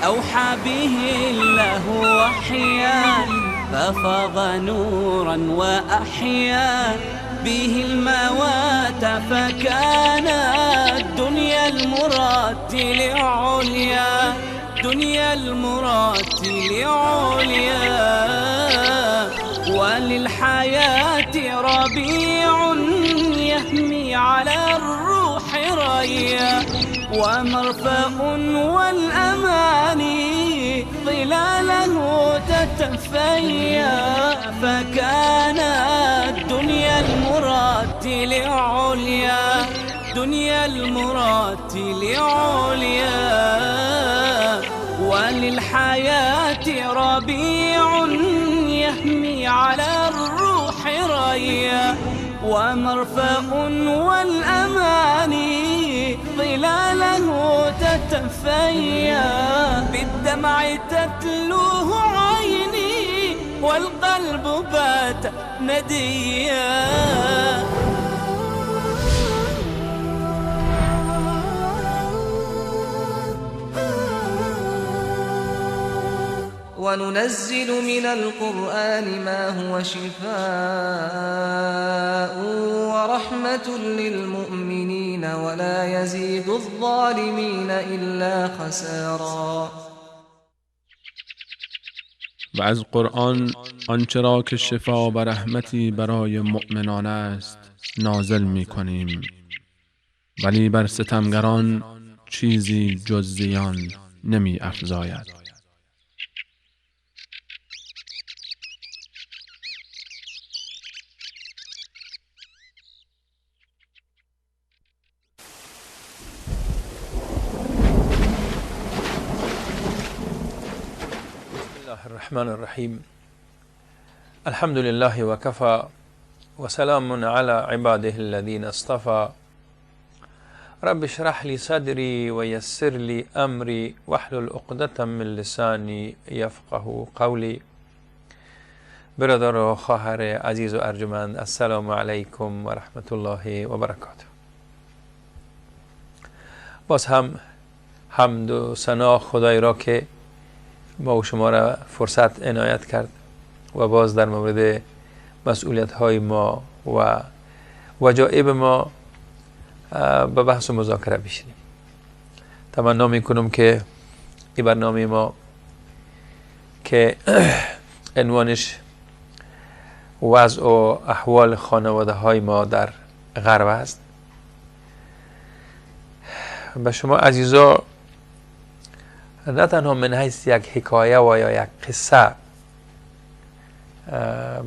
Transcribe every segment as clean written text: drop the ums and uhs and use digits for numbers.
أوحى به الله وحيا ففاض نورا وأحيا به الموات، فكان الدنيا المرتل عليا، دنيا المرتل عليا. وللحياة ربيع يهمي على الروح ريا، ومرفأ والأماني ظلاله تتفيا، فكان الدنيا المرتل عليا، دنيا المرتل عليا. وللحياة ربيع يهمي على الروح ريا، ومرفأ والأماني ظلاله تتفيا، بالدمع تتلوه عيني والقلب بات نديا. وننزل من القرآن ما هو شفاء ورحمة للمؤمنين ولا يزيد الظالمين إلا خسارا. و از قرآن آنچه را که شفا و رحمتی برای مؤمنان است نازل می کنیم، ولی بر ستمگران چیزی جز زیان نمی افزاید. الرحمن الرحیم. الحمد لله وكفى وسلام على عباده الذين اصطفى. رب اشرح لي صدري ويسر لي أمري واحلل عقدة من لساني يفقه قولي. برادر و خواهر عزیز و ارجمند، السلام علیکم و رحمت الله و برکاته. باز هم حمد و ثنا خدای را که ما و شما را فرصت عنایت کرد و باز در مورد مسئولیت های ما و وجایب ما به بحث و مذاکره بشینیم. تمنا میکنم که این برنامه ما که عنوانش وضع و احوال خانواده های ما در غرب است، به شما عزیزا نه تنها من حیث یک حکایه و یا یک قصه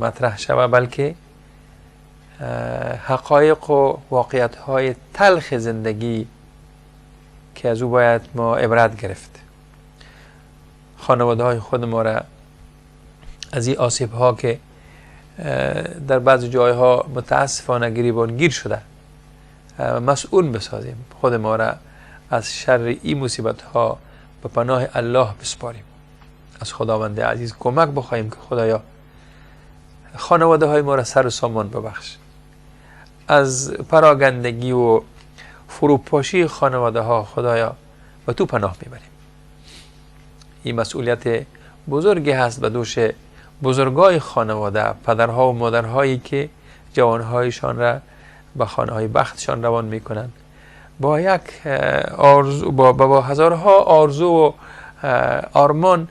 مطرح شود، بلکه حقایق و واقعیت های تلخ زندگی که از او باید ما عبرت گرفت، خانواده های خود ما را از این آسیب ها که در بعض جایها متاسفانه گریبانگیر شده مسئول بسازیم، خود ما را از شر این مصیبت ها به پناه الله بسپاریم، از خداوند عزیز کمک بخواهیم که خدایا خانواده های ما را سر و سامان ببخش، از پراگندگی و فروپاشی خانواده ها خدایا و تو پناه میبریم. این مسئولیت بزرگی هست به دوش بزرگای خانواده، پدرها و مادرهایی که جوانهایشان را به خانه های بختشان روان میکنند، با یک آرزو، با هزارها آرزو و آرمان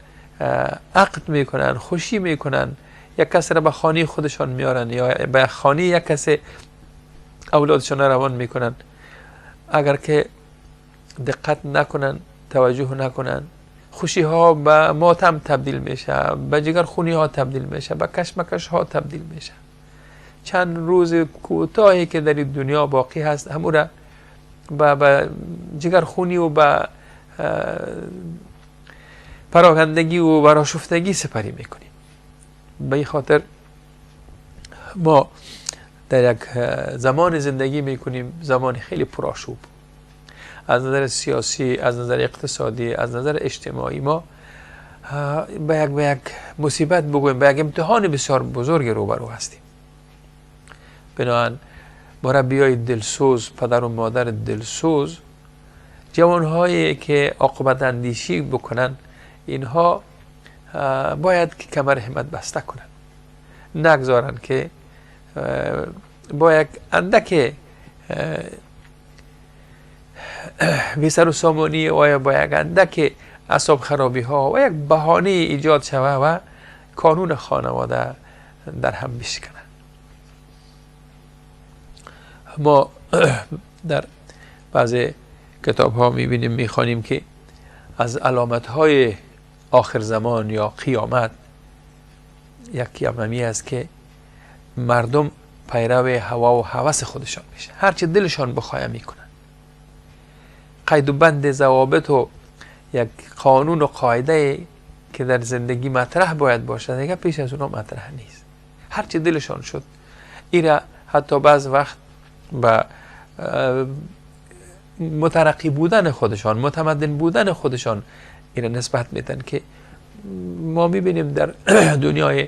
عقد میکنن، خوشی میکنن، یک کس را به خانه خودشان میارن یا به خانه یک کس اولادشان را روان میکنن. اگر که دقت نکنن، توجه نکنن، خوشی ها به ماتم تبدیل میشه، به جگرخونی ها تبدیل میشه، به کشمکش ها تبدیل میشه. چند روز کوتاهی که در دنیا باقی هست همون را به جگرخونی و به پراگندگی و برآشفتگی سپری میکنیم. به این خاطر ما در یک زمان زندگی میکنیم، زمان خیلی پرآشوب، از نظر سیاسی، از نظر اقتصادی، از نظر اجتماعی. ما به یک مصیبت بگوییم، به یک امتحان بسیار بزرگ روبرو هستیم. بنابراین مربیای دلسوز، پدر و مادر دلسوز، جوانهایی که عاقبت اندیشی بکنن اینها باید که کمر همت بسته کنن، نگذارن که با یک اندک بی سر و سامانی و یا با یک اندک اعصاب خرابی ها و یک بهانه ایجاد شوه و کانون خانواده در هم بشکنه. ما در بعض کتاب ها میبینیم، میخوانیم که از علامت های آخر زمان یا قیامت یکی هم است که مردم پیرو هوا و هوس خودشان میشه، هرچه دلشان بخواه میکنن. قید و بند ضوابط و یک قانون و قاعده که در زندگی مطرح باید باشد دیگه پیش از اونا مطرح نیست. هرچه دلشان شد ایره حتی بعض وقت به مترقی بودن خودشان، متمدن بودن خودشان ایره نسبت میدن که ما میبینیم در دنیای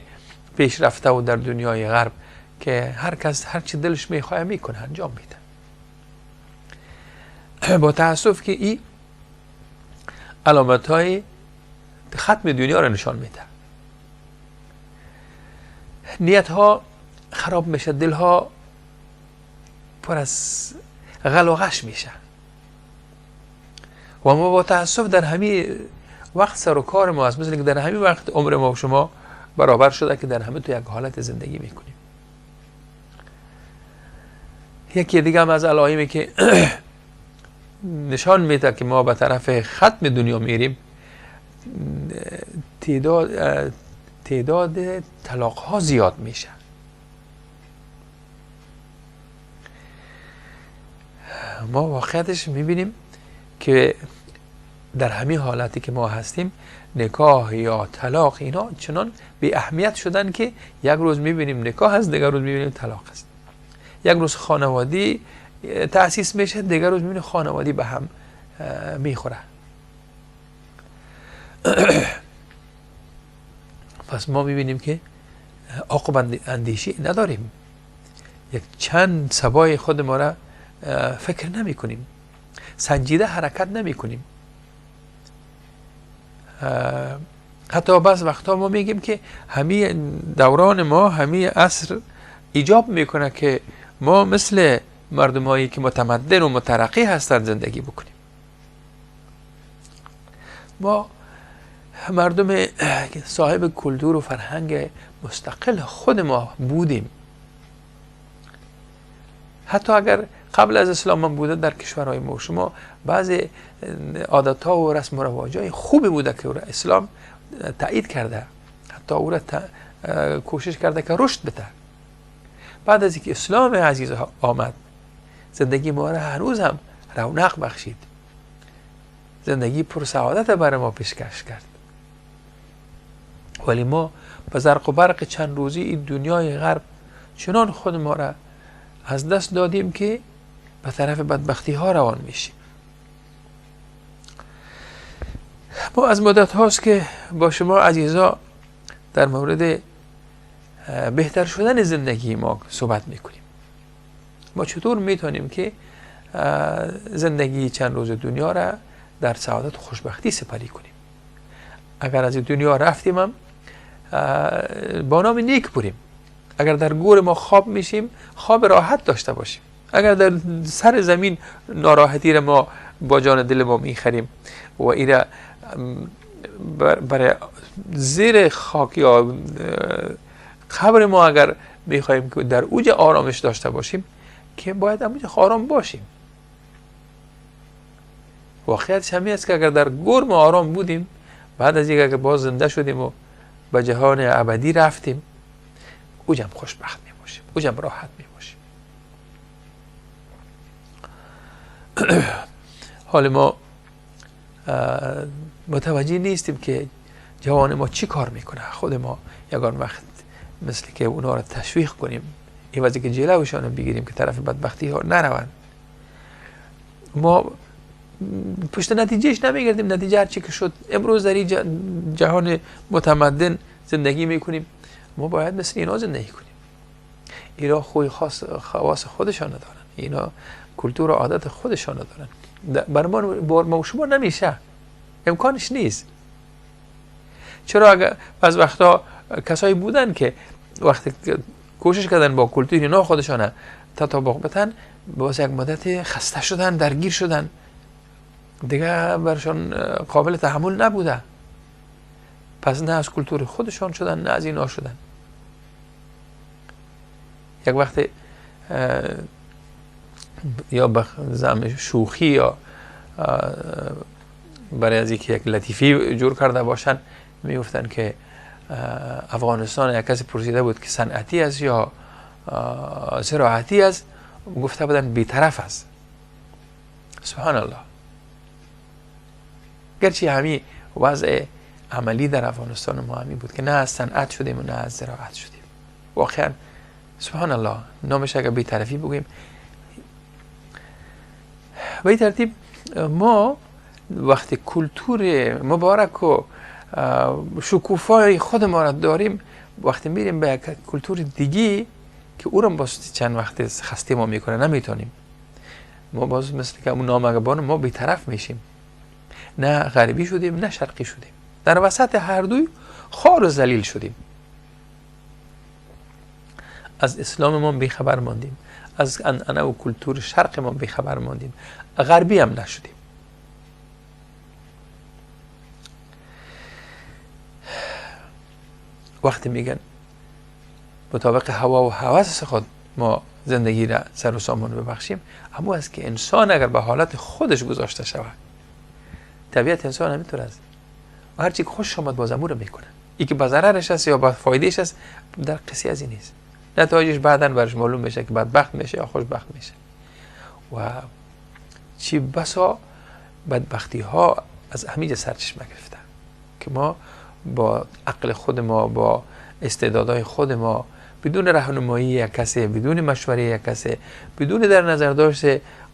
پیشرفته و در دنیای غرب که هر کس هر چی دلش میخواه میکنه، انجام میده. با تاسف که این علامت های ختم دنیا را نشان میده. نیت ها خراب میشه، دل ها پر از غل و غش میشه و ما با تاسف در همین وقت سر و کار ما است، مثل که در همین وقت عمر ما و شما برابر شده که در همه تو یک حالت زندگی میکنیم. یکی دیگه هم از علائمی که نشان میده که ما به طرف ختم دنیا میریم، تعداد طلاق ها زیاد میشه. ما واقعیتش میبینیم که در همین حالتی که ما هستیم نکاح یا طلاق اینا چنان بی اهمیت شدن که یک روز میبینیم نکاح هست، دیگر روز میبینیم طلاق هست. یک روز خانوادی تأسیس میشه، دیگر روز میبینیم خانوادی به هم میخوره. پس ما میبینیم که عاقب اندیشی نداریم، یک چند سبای خود ما را فکر نمی کنیم، سنجیده حرکت نمی کنیم. حتی بعض وقتا ما میگیم که همه دوران ما، همه عصر ایجاب میکنه که ما مثل مردم هایی که متمدن و مترقی هستند زندگی بکنیم. ما مردم صاحب کلتور و فرهنگ مستقل خود ما بودیم، حتی اگر قبل از اسلام هم بوده در کشورهای ما شما بعضی عادت‌ها و رسم و رواج‌های خوبی بوده که اسلام تایید کرده، حتی او را کوشش کرده که رشد بده. بعد از اینکه اسلام عزیز آمد، زندگی ما را هنوز هم رونق بخشید، زندگی پر سعادت برای ما پیشکش کرد. ولی ما به زرق و برق چند روزی این دنیای غرب چنان خود ما را از دست دادیم که به طرف بدبختی ها روان میشیم. ما از مدت هاست که با شما عزیزا در مورد بهتر شدن زندگی ما صحبت میکنیم. ما چطور میتونیم که زندگی چند روز دنیا را در سعادت و خوشبختی سپری کنیم؟ اگر از دنیا رفتیم هم با نام نیک بریم، اگر در گور ما خواب میشیم خواب راحت داشته باشیم، اگر در سر زمین ناراحتی را ما با جان دل ما میخریم و ایره برای زیر خاک یا قبر ما اگر میخواهیم که در اوج آرامش داشته باشیم که باید اوج آرام باشیم. واقعیتش همین است که اگر در گور ما آرام بودیم، بعد از اینکه اگر باز زنده شدیم و به جهان ابدی رفتیم، اوجم خوشبخت می باشیم، اوجم راحت می باشیم. حال ما متوجه نیستیم که جوان ما چی کار میکنه. خود ما یگان وقت مثل که اونا را تشویق کنیم، عوضی که جلوشان رو بگیریم که طرف بدبختی ها نروند، ما پشت نتیجهش نمیگردیم. نتیجه هرچی که شد، امروز در این جهان متمدن زندگی میکنیم، ما باید مثل اینا زندگی کنیم. اینا خوی خاص خواص خودشان ندارن، اینا کلتور و عادت خودشان ندارن. بر ما شما نمیشه، امکانش نیست. چرا اگر بعض وقتا کسایی بودن که وقتی کوشش کردن با کلتور اینا خودشان تطابق بتن، باز یک مدت خسته شدن، درگیر شدن، دیگه برشان قابل تحمل نبوده. پس نه از کلتور خودشان شدن، نه از اینا شدن. یک وقت یا به زعم شوخی یا برای از اینکه یک لطیفی جور کرده باشن میگفتن که افغانستان یک کسی پرسیده بود که صنعتی است یا زراعتی است، گفته بودن بیطرف است. سبحان الله. گرچه همی وضع عملی در افغانستان ما همی بود که نه از صنعت شدیم و نه از زراعت شدیم. واقعا سبحان الله نامش اگر بیطرفی بگوییم. به این ترتیب ما وقتی کلتور مبارک و شکوفای خود ما را داریم، وقتی میریم به یک کلتور دیگه که او را باز چند وقت خسته ما میکنه، نمیتونیم. ما باز مثل که اون نامگبان ما بیطرف میشیم، نه غربی شدیم نه شرقی شدیم، در وسط هر دوی خار و ذلیل شدیم. از اسلام ما بیخبر ماندیم، از عنعنه و کلتور شرق ما بیخبر ماندیم، غربی هم نشدیم. وقتی میگن مطابق هوا و هوس خود ما زندگی را سر و سامان ببخشیم، اما از که انسان اگر به حالت خودش گذاشته شود، طبیعت انسان همینطور است و هرچی که خوش آمد باز امور میکنه، ای که به ضررش است یا به فایدهش است در قصه از این نیست. نتایجش بعدا برش معلوم میشه که بدبخت میشه یا خوشبخت میشه. و چی بسا بدبختی ها از همینجا سرچشمه گرفته که ما با عقل خود ما، با استعدادهای خود ما، بدون راهنمایی یک کسی، بدون مشوره یک کسی، بدون در نظر داشت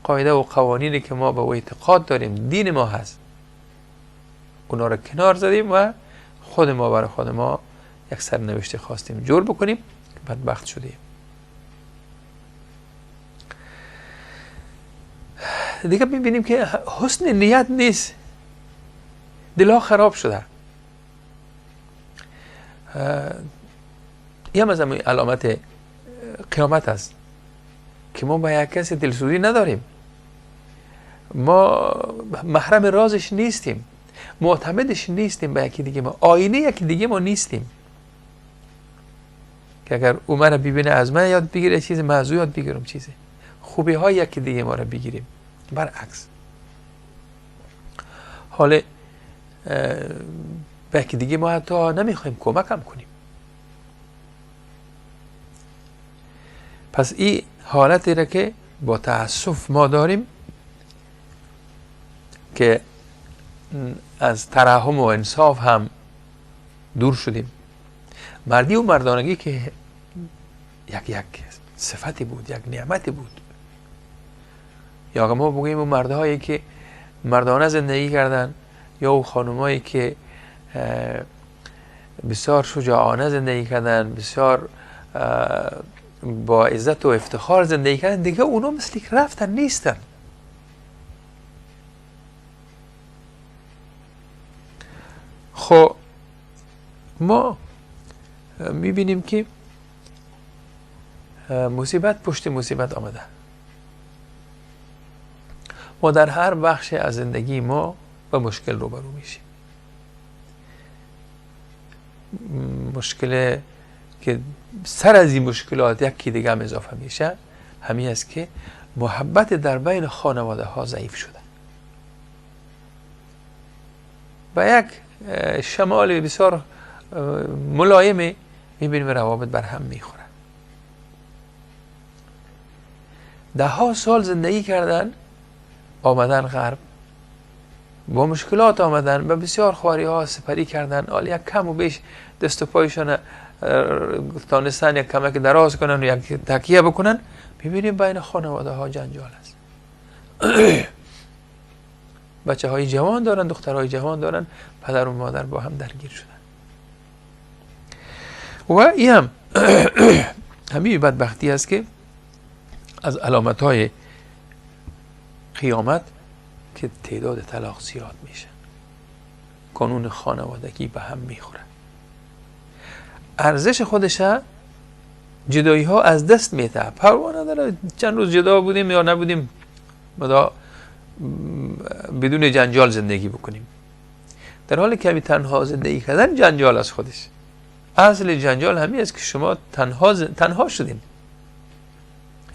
قاعده و قوانینی که ما به او اعتقاد داریم، دین ما هست، اونا را کنار زدیم و خود ما برای خود ما یک سرنوشت خواستیم جور بکنیم، بدبخت شدیم. دیگه میبینیم که حسن نیت نیست، دلها خراب شده. این هم از علامت قیامت است که ما با یک کسی دلسوزی نداریم، ما محرم رازش نیستیم، معتمدش نیستیم به یکی دیگه، ما آینه یکی دیگه ما نیستیم که اگر او مرا ببینه از من یاد بگیره چیزی، من از او یاد بگیرم چیزی، خوبی های یکی دیگه ما را بگیریم. برعکس حال به یکی دیگه ما حتی نمیخوایم کمک هم کنیم. پس این حالتی را که با تأسف ما داریم که از ترحم و انصاف هم دور شدیم. مردی و مردانگی که یک صفتی بود، یک نعمتی بود، یا ما بگوییم اون مردهایی که مردانه زندگی کردن یا اون خانمایی که بسیار شجاعانه زندگی کردن، بسیار با عزت و افتخار زندگی کردن، دیگه اونا مثل که رفتن نیستن. خب ما میبینیم که مصیبت پشت مصیبت آمده. ما در هر بخش از زندگی ما به مشکل روبرو میشیم. مشکل که سر از این مشکلات یکی دیگه هم اضافه میشه، همین است که محبت در بین خانواده ها ضعیف شده. با یک شمال بسیار ملایمه میبینیم روابط بر هم میخورن. ده ها سال زندگی کردن، آمدن غرب، با مشکلات آمدن، با بسیار خواری ها سپری کردن، حالا یک کم و بیش دست و پایشان تانستن یک کمک دراز کنن و یک تکیه بکنن، میبینیم بین خانواده ها جنجال است. بچه های جوان دارن، دخترهای جوان دارن، پدر و مادر با هم درگیر شدن. و این هم همین بدبختی است که از علامت های قیامت که تعداد طلاق زیاد میشه. کانون خانوادگی به هم میخوره. ارزش خودش جدایی ها از دست میده. پروا نداره چند روز جدا بودیم یا نبودیم، مدا بدون جنجال زندگی بکنیم. در حالی که همین تنها زندگی کردن جنجال از خودش. اصل جنجال همین است که شما تنها شدین.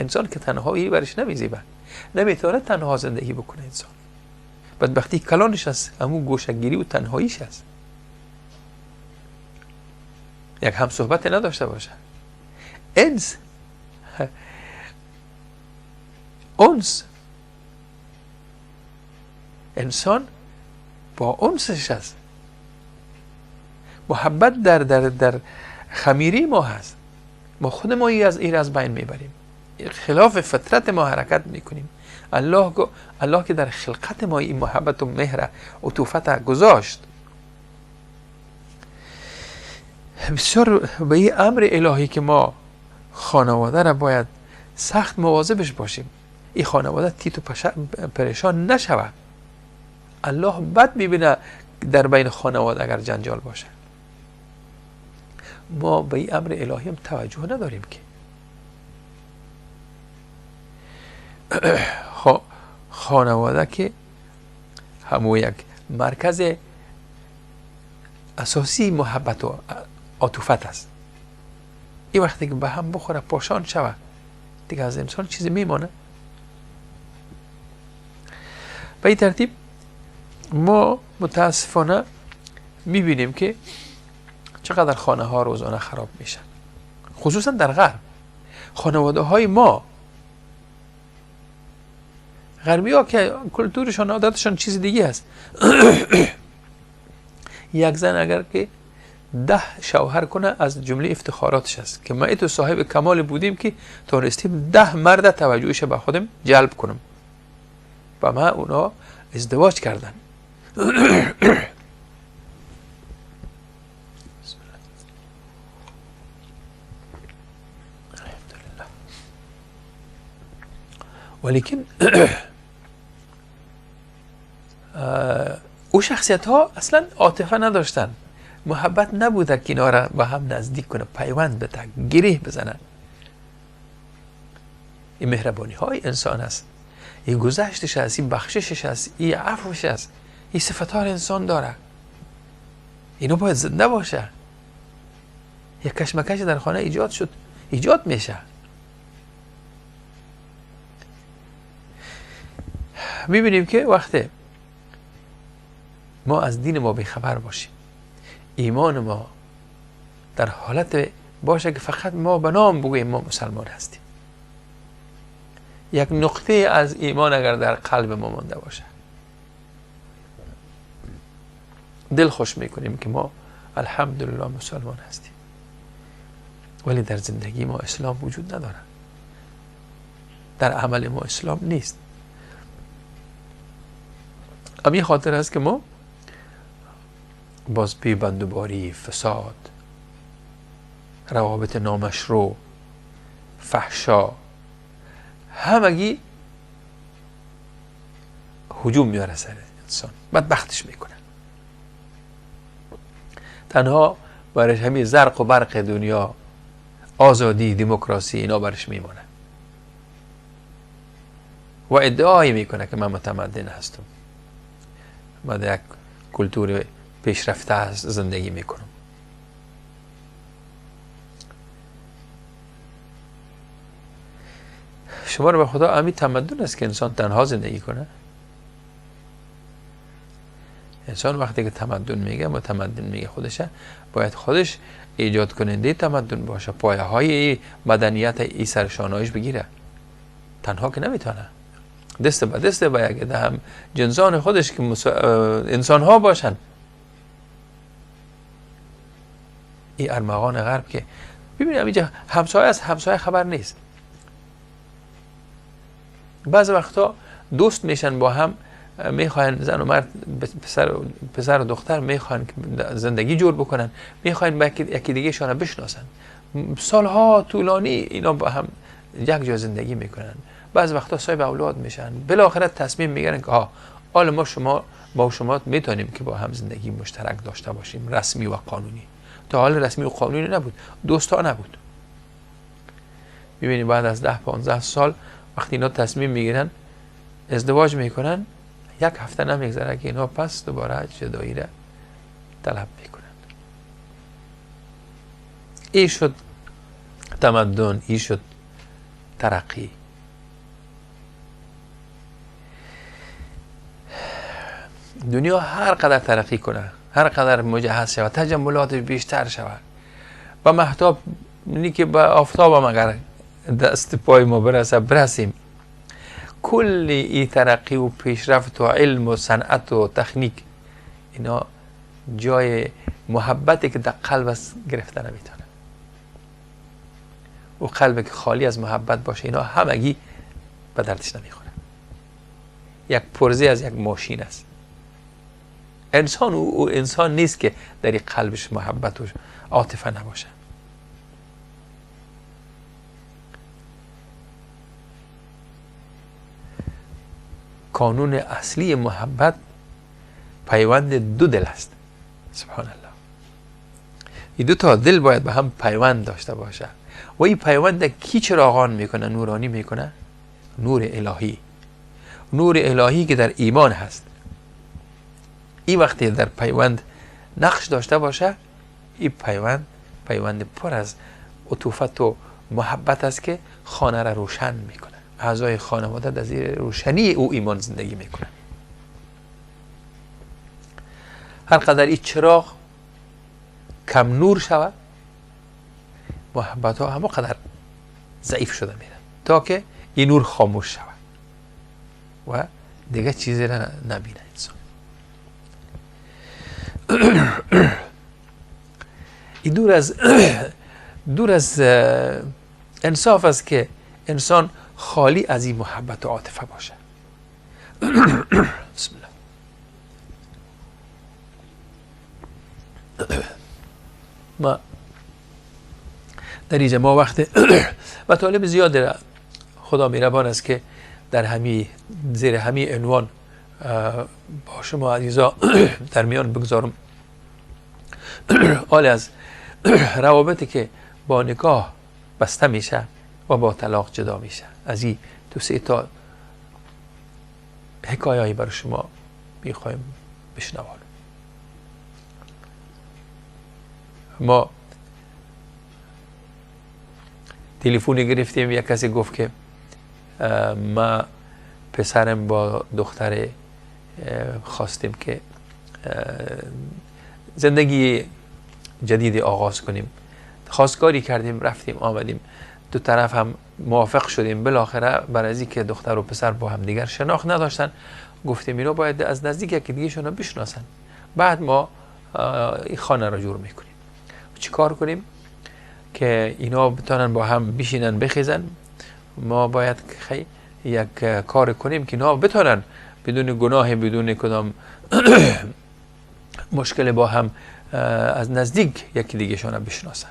انسان که تنهایی برش نمیزیبه، نمیتونه تنها زندگی بکنه. انسان بدبختی کلانش است، همون گوشه‌گیری و تنهاییش است. یک هم صحبت نداشته باشه. انس انس انسان با انسش است. محبت در در در خمیری ما هست. ما خود ما از این از بین میبریم، خلاف فطرت ما حرکت میکنیم. الله که در خلقت ما این محبت و مهر و عطوفت گذاشت، بسیار به این امر الهی که ما خانواده را باید سخت مواظبش باشیم، این خانواده تیت و پریشان نشود. الله بد میبینه در بین خانواده اگر جنجال باشه. ما به این امر الهی هم توجه نداریم که خانواده که همو یک مرکز اساسی محبت و عاطفت است. این وقتی که به هم بخوره پاشان شود، دیگه از انسان چیزی میمانه. به این ترتیب ما متاسفانه میبینیم که چقدر خانه ها روزانه خراب میشن، خصوصا در غرب. خانواده های ما غربی ها که کلتورشان عادتشان چیز دیگه است. یک زن اگر که 10 شوهر کنه از جمله افتخاراتش است که ما ایتو صاحب کمال بودیم که تونستیم 10 مرد توجهش به خودم جلب کنم و ما اونا ازدواج کردن. ولیکن او شخصیت ها اصلا عاطفه نداشتن، محبت نبوده که اینا را به هم نزدیک کنه، پیوند بده، گریه بزنه. این مهربانی های انسان است، این گذشتش است، این بخششش است، این عفوش است، این صفت ها انسان داره. اینو باید زنده باشه. یک کشمکش در خانه ایجاد شد، ایجاد میشه. میبینیم که وقتی ما از دین ما بیخبر باشیم، ایمان ما در حالت باشه که فقط ما به نام بگوییم ما مسلمان هستیم، یک نقطه از ایمان اگر در قلب ما مانده باشه، دل خوش میکنیم که ما الحمدلله مسلمان هستیم، ولی در زندگی ما اسلام وجود نداره، در عمل ما اسلام نیست. امی خاطر است که ما باز بی‌بندوباری، فساد، روابط نامشروع، فحشا، همگی هجوم میاره سر انسان، بدبختش میکنه. تنها برش همین زرق و برق دنیا، آزادی، دموکراسی، اینا برش میمانه و ادعایی میکنه که من متمدن هستم، من در یک کلتور پیشرفته هست زندگی میکنم. شما رو به خدا همین تمدن است که انسان تنها زندگی کنه. انسان وقتی که تمدن میگه، متمدن میگه خودشه، باید خودش ایجاد کننده تمدن باشه، پایه های مدنیت ای سرشانایش بگیره. تنها که نمیتونه، دست به دست با یک هم جنسان خودش که انسان ها باشن. این ارمغان غرب که ببینیم اینجا همسایه از همسایه خبر نیست. بعض وقتا دوست میشن با هم، میخواین زن و مرد، پسر و دختر میخواین زندگی جور بکنن، میخواین با یکی دیگه شان بشناسن. سالها طولانی اینا با هم یک جا زندگی میکنن. بعض وقتا صاحب اولاد میشن، بالاخره تصمیم میگیرن که حالا ما شما میتونیم که با هم زندگی مشترک داشته باشیم، رسمی و قانونی. تا حال رسمی و قانونی نبود، دوستا نبود. میبینیم بعد از 10-15 سال وقتی اینا تصمیم میگیرن ازدواج میکنن، یک هفته نمیگذره که اینا پس دوباره جدایی را طلب میکنن. ای شد تمدن، ای شد ترقی. دنیا هر قدر ترقی کنه، هر قدر مجهز شود، تجملاتش بیشتر شود، با مهتاب نی که با آفتاب هم اگر دست پای ما برسه برسیم، کل ای ترقی و پیشرفت و علم و صنعت و تکنیک، اینا جای محبتی که در قلب است گرفته نمیتونه. و قلب که خالی از محبت باشه، اینا همگی به دردش نمیخوره. یک پرزه از یک ماشین است. انسان او انسان نیست که در قلبش محبت و عاطفه نباشه. کانون اصلی محبت پیوند دو دل است. سبحان الله. این دو تا دل باید به هم پیوند داشته باشه و این پیوند کی چراغان میکنه، نورانی میکنه؟ نور الهی. نور الهی که در ایمان هست. این وقتی در پیوند نقش داشته باشه، این پیوند پیوند پر از عطوفت و محبت است که خانه را روشن میکنه. اعضای خانواده در زیر روشنی او ایمان زندگی میکنه. هر قدر این چراغ کم نور شود، محبت ها همون قدر ضعیف شده میرن تا که این نور خاموش شود و دیگه چیزی را نبینه انسان. این دور از انصاف است که انسان خالی از این محبت و عاطفه باشه. بسم الله. ما در اینجا ما وقت مطالب زیاد را خدا مهربان است که در همی زیر همی عنوان با شما عزیزا در میان بگذارم. حال از روابطی که با نکاح بسته میشه و با طلاق جدا میشه، از این دو سه تا حکایه‌ای برای شما میخوایم بشنوانم. ما تلفنی گرفتیم، یک کسی گفت که ما پسرم با دختر خواستیم که زندگی جدید آغاز کنیم، خواستگاری کردیم، رفتیم آمدیم، دو طرف هم موافق شدیم. بالاخره برای از اینکه دختر و پسر با هم دیگر شناخت نداشتن، گفتیم اینا باید از نزدیک یکی دیگه شون رو بشناسن، بعد ما این خانه را جور میکنیم. چیکار کنیم که اینا بتونن با هم بشینن بخیزن؟ ما باید یک کار کنیم که اینا بتونن بدون گناه، بدون کدام مشکل با هم از نزدیک یکی دیگه شون رو بشناسن.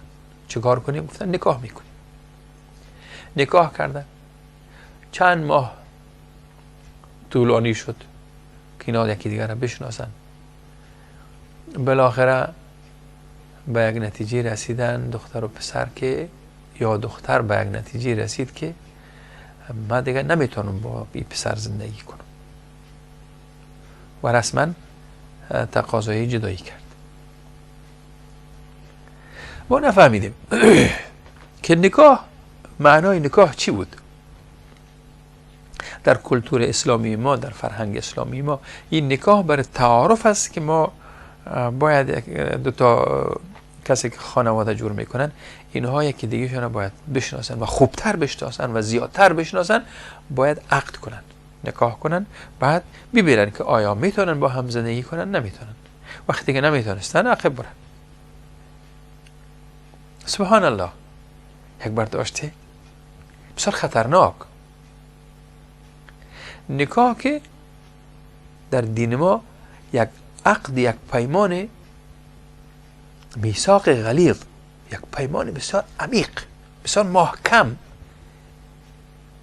چیکار کنیم؟ گفتن نکاح میکنیم. نکاح کردن، چند ماه طولانی شد که اینا یکی دیگر رو بشناسن. بالاخره به یک نتیجه رسیدن دختر و پسر که، یا دختر به یک نتیجه رسید که من دیگه نمیتونم با این پسر زندگی کنم و رسما تقاضای جدایی کرد. ما نفهمیدیم که نکاح، معنای نکاح چی بود در کلتور اسلامی ما، در فرهنگ اسلامی ما. این نکاح برای تعارف است که ما باید دو تا کسی که خانواده جور میکنن، اینها یکی دیگه شون باید بشناسن و خوبتر بشناسن و زیادتر بشناسن، باید عقد کنن، نکاح کنن، بعد ببینن که آیا میتونن با هم زندگی کنن، نمیتونن. وقتی که نمیتونستن عقب برن. سبحان الله، یک برداشته بسیار خطرناک. نکاح که در دین ما یک عقد، یک پیمان میثاق غلیظ، یک پیمان بسیار عمیق، بسیار محکم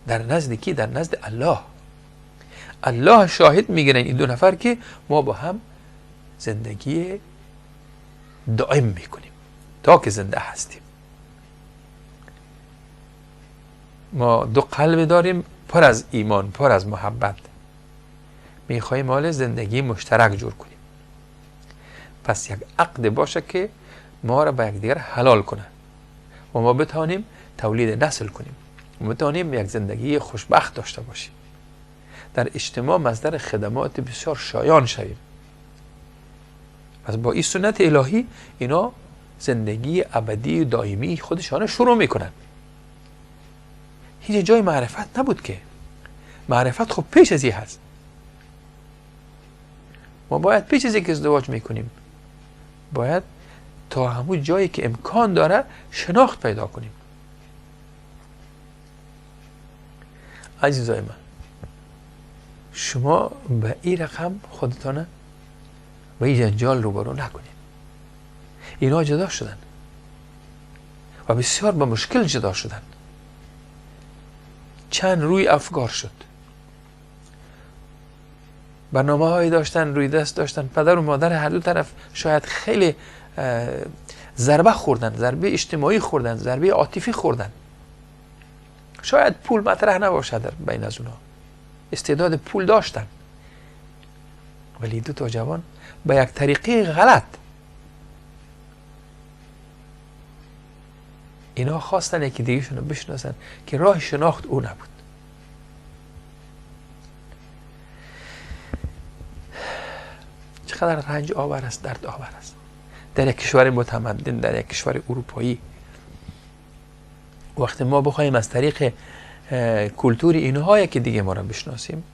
در نزد کی؟ در نزد الله. الله شاهد میگیرن این دو نفر که ما با هم زندگی دائم میکنیم تا که زنده هستیم. ما دو قلب داریم پر از ایمان، پر از محبت، میخوایم مال زندگی مشترک جور کنیم. پس یک عقد باشه که ما را به یکدیگر حلال کنه و ما بتوانیم تولید نسل کنیم و بتوانیم یک زندگی خوشبخت داشته باشیم، در اجتماع مصدر خدمات بسیار شایان شویم. پس با این سنت الهی اینا زندگی ابدی دائمی خودشان شروع میکنن. هیچ جای معرفت نبود که معرفت خب پیش از این هست. ما باید پیش از اینکه ازدواج میکنیم باید تا همون جایی که امکان داره شناخت پیدا کنیم. عزیزای من، شما به این رقم خودتان به این جنجال روبرو نکنید. اینا جدا شدن و بسیار به مشکل جدا شدن. چند روی افکار شد، برنامه هایی داشتن، روی دست داشتن، پدر و مادر هر دو طرف شاید خیلی ضربه خوردن، ضربه اجتماعی خوردن، ضربه عاطفی خوردن. شاید پول مطرح نباشد در بین از اونها، استعداد پول داشتن، ولی دو تا جوان به یک طریقه غلط اینا خواستن یکی دیگهشون رو بشناسن که راه شناخت او نبود. چقدر رنج آور است، درد آور است. در یک کشور متمدن، در یک کشور اروپایی، وقتی ما بخوایم از طریق کلتور اینها یکی دیگه ما را بشناسیم،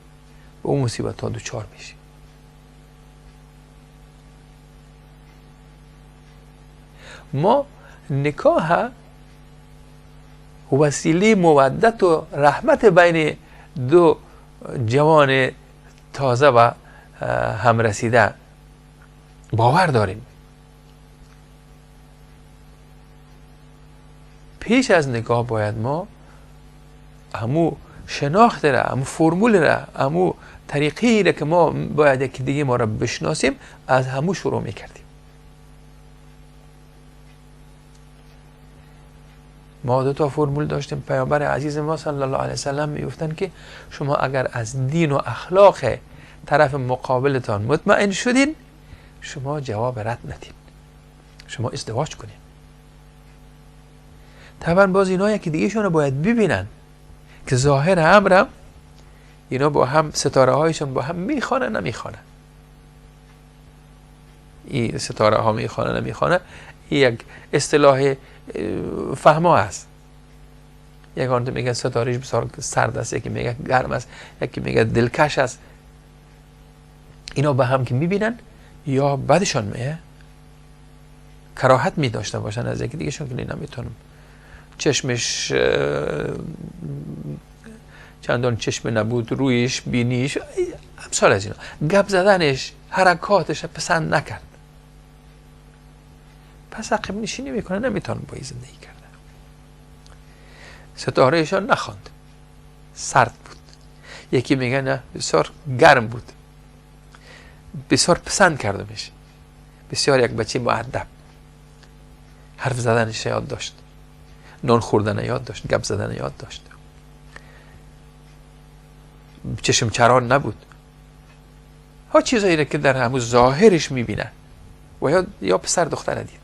به اون مصیبت ها دوچار میشیم. ما نکاح وسیله مودت و رحمت بین دو جوان تازه و هم رسیده باور داریم. پیش از نکاح باید ما همو شناخت را، همو فرمول را، همو طریقی را که ما باید یکی دیگه ما را بشناسیم از همو شروع میکردیم. ما دو تا فرمول داشتیم. پیامبر عزیز ما صلی الله علیه وسلم میگفتن که شما اگر از دین و اخلاق طرف مقابلتان مطمئن شدین، شما جواب رد ندین، شما ازدواج کنین. طبعا باز اینا یکی دیگه شون رو باید ببینن که ظاهر امرم اینا با هم ستاره هایشون با هم میخوانه نمیخوانه، این ستاره ها میخوانه نمیخوانه، یک اصطلاح فهما است. یک آن میگه ستارهش بسیار سرد است، یکی میگه گرم است، یکی میگه دلکش است. اینا به هم که میبینن یا بعدشان میه کراهت می داشته باشن از یکی دیگه شون که نمیتونم، چشمش چندان چشم نبود، رویش، بینیش، امثال از اینا، گپ زدنش، حرکاتش پسند نکرد، پس عقب نشینی میکنه، نمیتونم با این زندگی کردن. ستارهشان نخواند، سرد بود. یکی میگه نه بسیار گرم بود، بسیار پسند کردمش، بسیار یک بچه مؤدب، حرف زدنش یاد داشت، نان خوردن یاد داشت، گپ زدن یاد داشت، چشم چران نبود. ها چیزایی را که در همون ظاهرش میبینه و یا پسر دختر دید.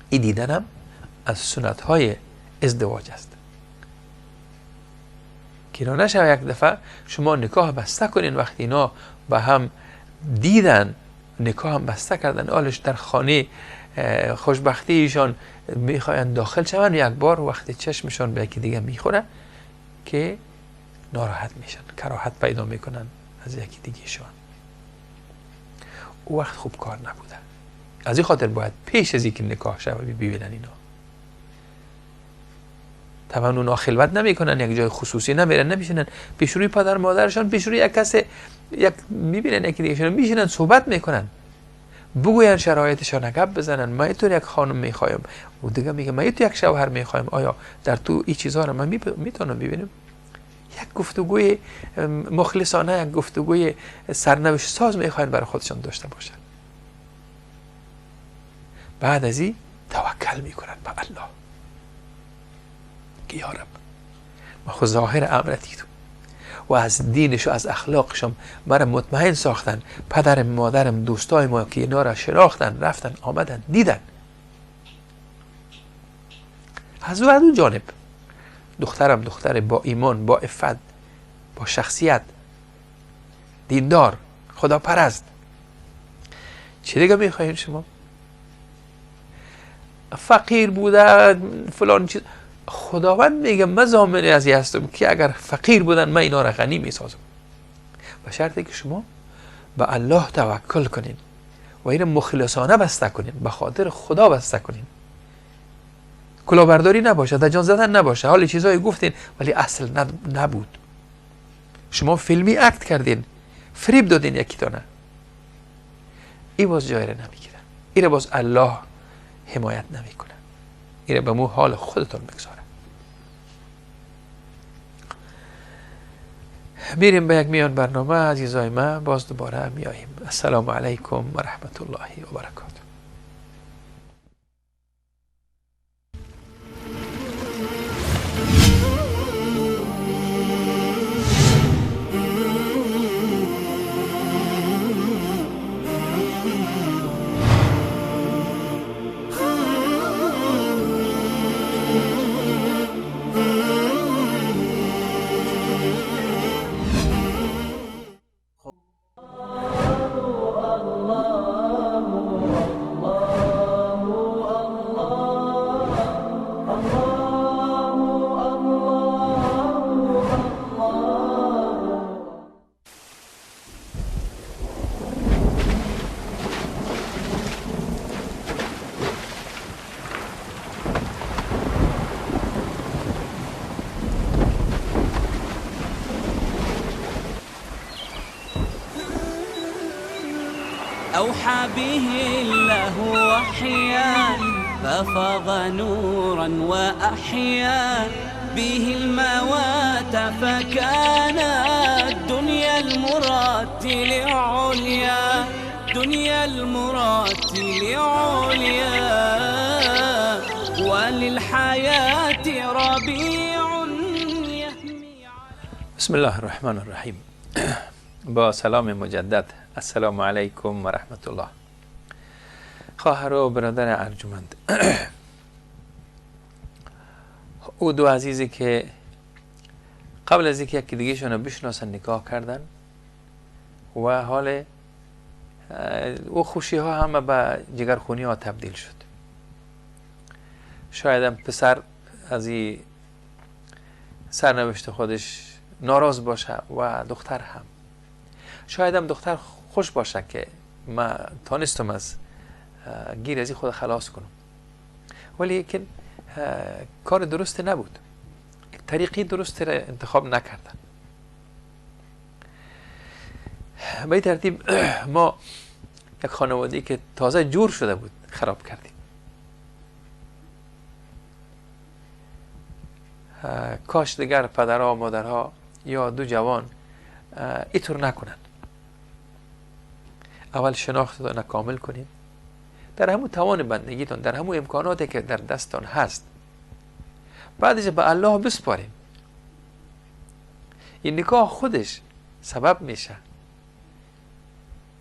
این دیدنم از سنت های ازدواج است که اینا نشه یک دفعه شما نکاح بسته کنین، وقتی اینا به هم دیدن نکاح هم بسته کردن، آلش در خانه خوشبختی ایشان میخواین داخل شون، یک بار وقتی چشمشان به یکی دیگه میخوره که ناراحت میشن، کراهت پیدا میکنن از یکی دیگه شان. او وقت خوب کار نبوده. از این خاطر باید پیش از اینکه نکاح شود ببینن اینا. طبعا اونا خلوت نمیکنن، یک جای خصوصی نمیرن، نمیشینن پیش روی پدر مادرشان، پیش روی یک کس یک میبینن یکی دیگه شون، میشینن صحبت میکنن، بگوین شرایطشان، گپ بزنن. ما تو یک خانم میخوایم، و دیگه میگه ما تو یک شوهر میخوایم، آیا در تو این چیزها رو من میتونم ببینم؟ یک گفتگوی مخلصانه، یک گفتگوی سرنوشت ساز میخواین برای خودشان داشته باشن. بعد از این توکل میکنن به الله که یا رب ما خود ظاهر امر دیدم و از دینش و از اخلاقشم مرا مطمئن ساختن، پدرم، مادرم، دوستای ما که اینا را شناختن، رفتن، آمدن، دیدن. از اون جانب دخترم دختر با ایمان، با عفت، با شخصیت، دیندار، خداپرست. چی دیگه میخواین شما؟ فقیر بوده فلان چیز، خداوند میگه من ضامن از هستم که اگر فقیر بودن من اینا را غنی میسازم، به شرطی که شما به الله توکل کنین و این مخلصانه بسته کنین، به خاطر خدا بسته کنین، کلاهبرداری نباشه، در جان زدن نباشه. حال چیزایی گفتین ولی اصل نبود، شما فیلمی اکت کردین، فریب دادین یکی دانه، این باز جای را نمیگیره، این باز الله حمایت نمیکنه، این به مو حال خودتون بگذاره. میریم به یک میان برنامه عزیزای من، باز دوباره میاییم. السلام علیکم و رحمت الله و برکاته. أوحى به الله وحيا ففاض نورا وأحيا به الموات فكان الدنيا المرتل عليا، دنيا المرتل عليا، وللحياة ربيع يهمي. بسم الله الرحمن الرحیم. با سلام مجدد، السلام علیکم و رحمت الله. خواهر و برادر ارجمند، او دو عزیزی که قبل از اینکه یکی دیگه شون بشناسن نکاح کردن و حال او خوشی ها همه به جگرخونی ها تبدیل شد. شاید هم پسر از این سرنوشت خودش ناراض باشه و دختر هم. شاید هم دختر خوش باشه که ما تانستم از گیر از خود خلاص کنم، ولی که کار درست نبود، طریقی درست را انتخاب نکردن. به این ترتیب ما یک خانواده‌ای که تازه جور شده بود خراب کردیم. کاش دیگر پدرها و مادرها یا دو جوان اینطور نکنن. اول شناختتان کامل کنین، در همون توان بندگیتان، در همون امکاناتی که در دستتان هست، بعدش به الله بسپارین. این نکاح خودش سبب میشه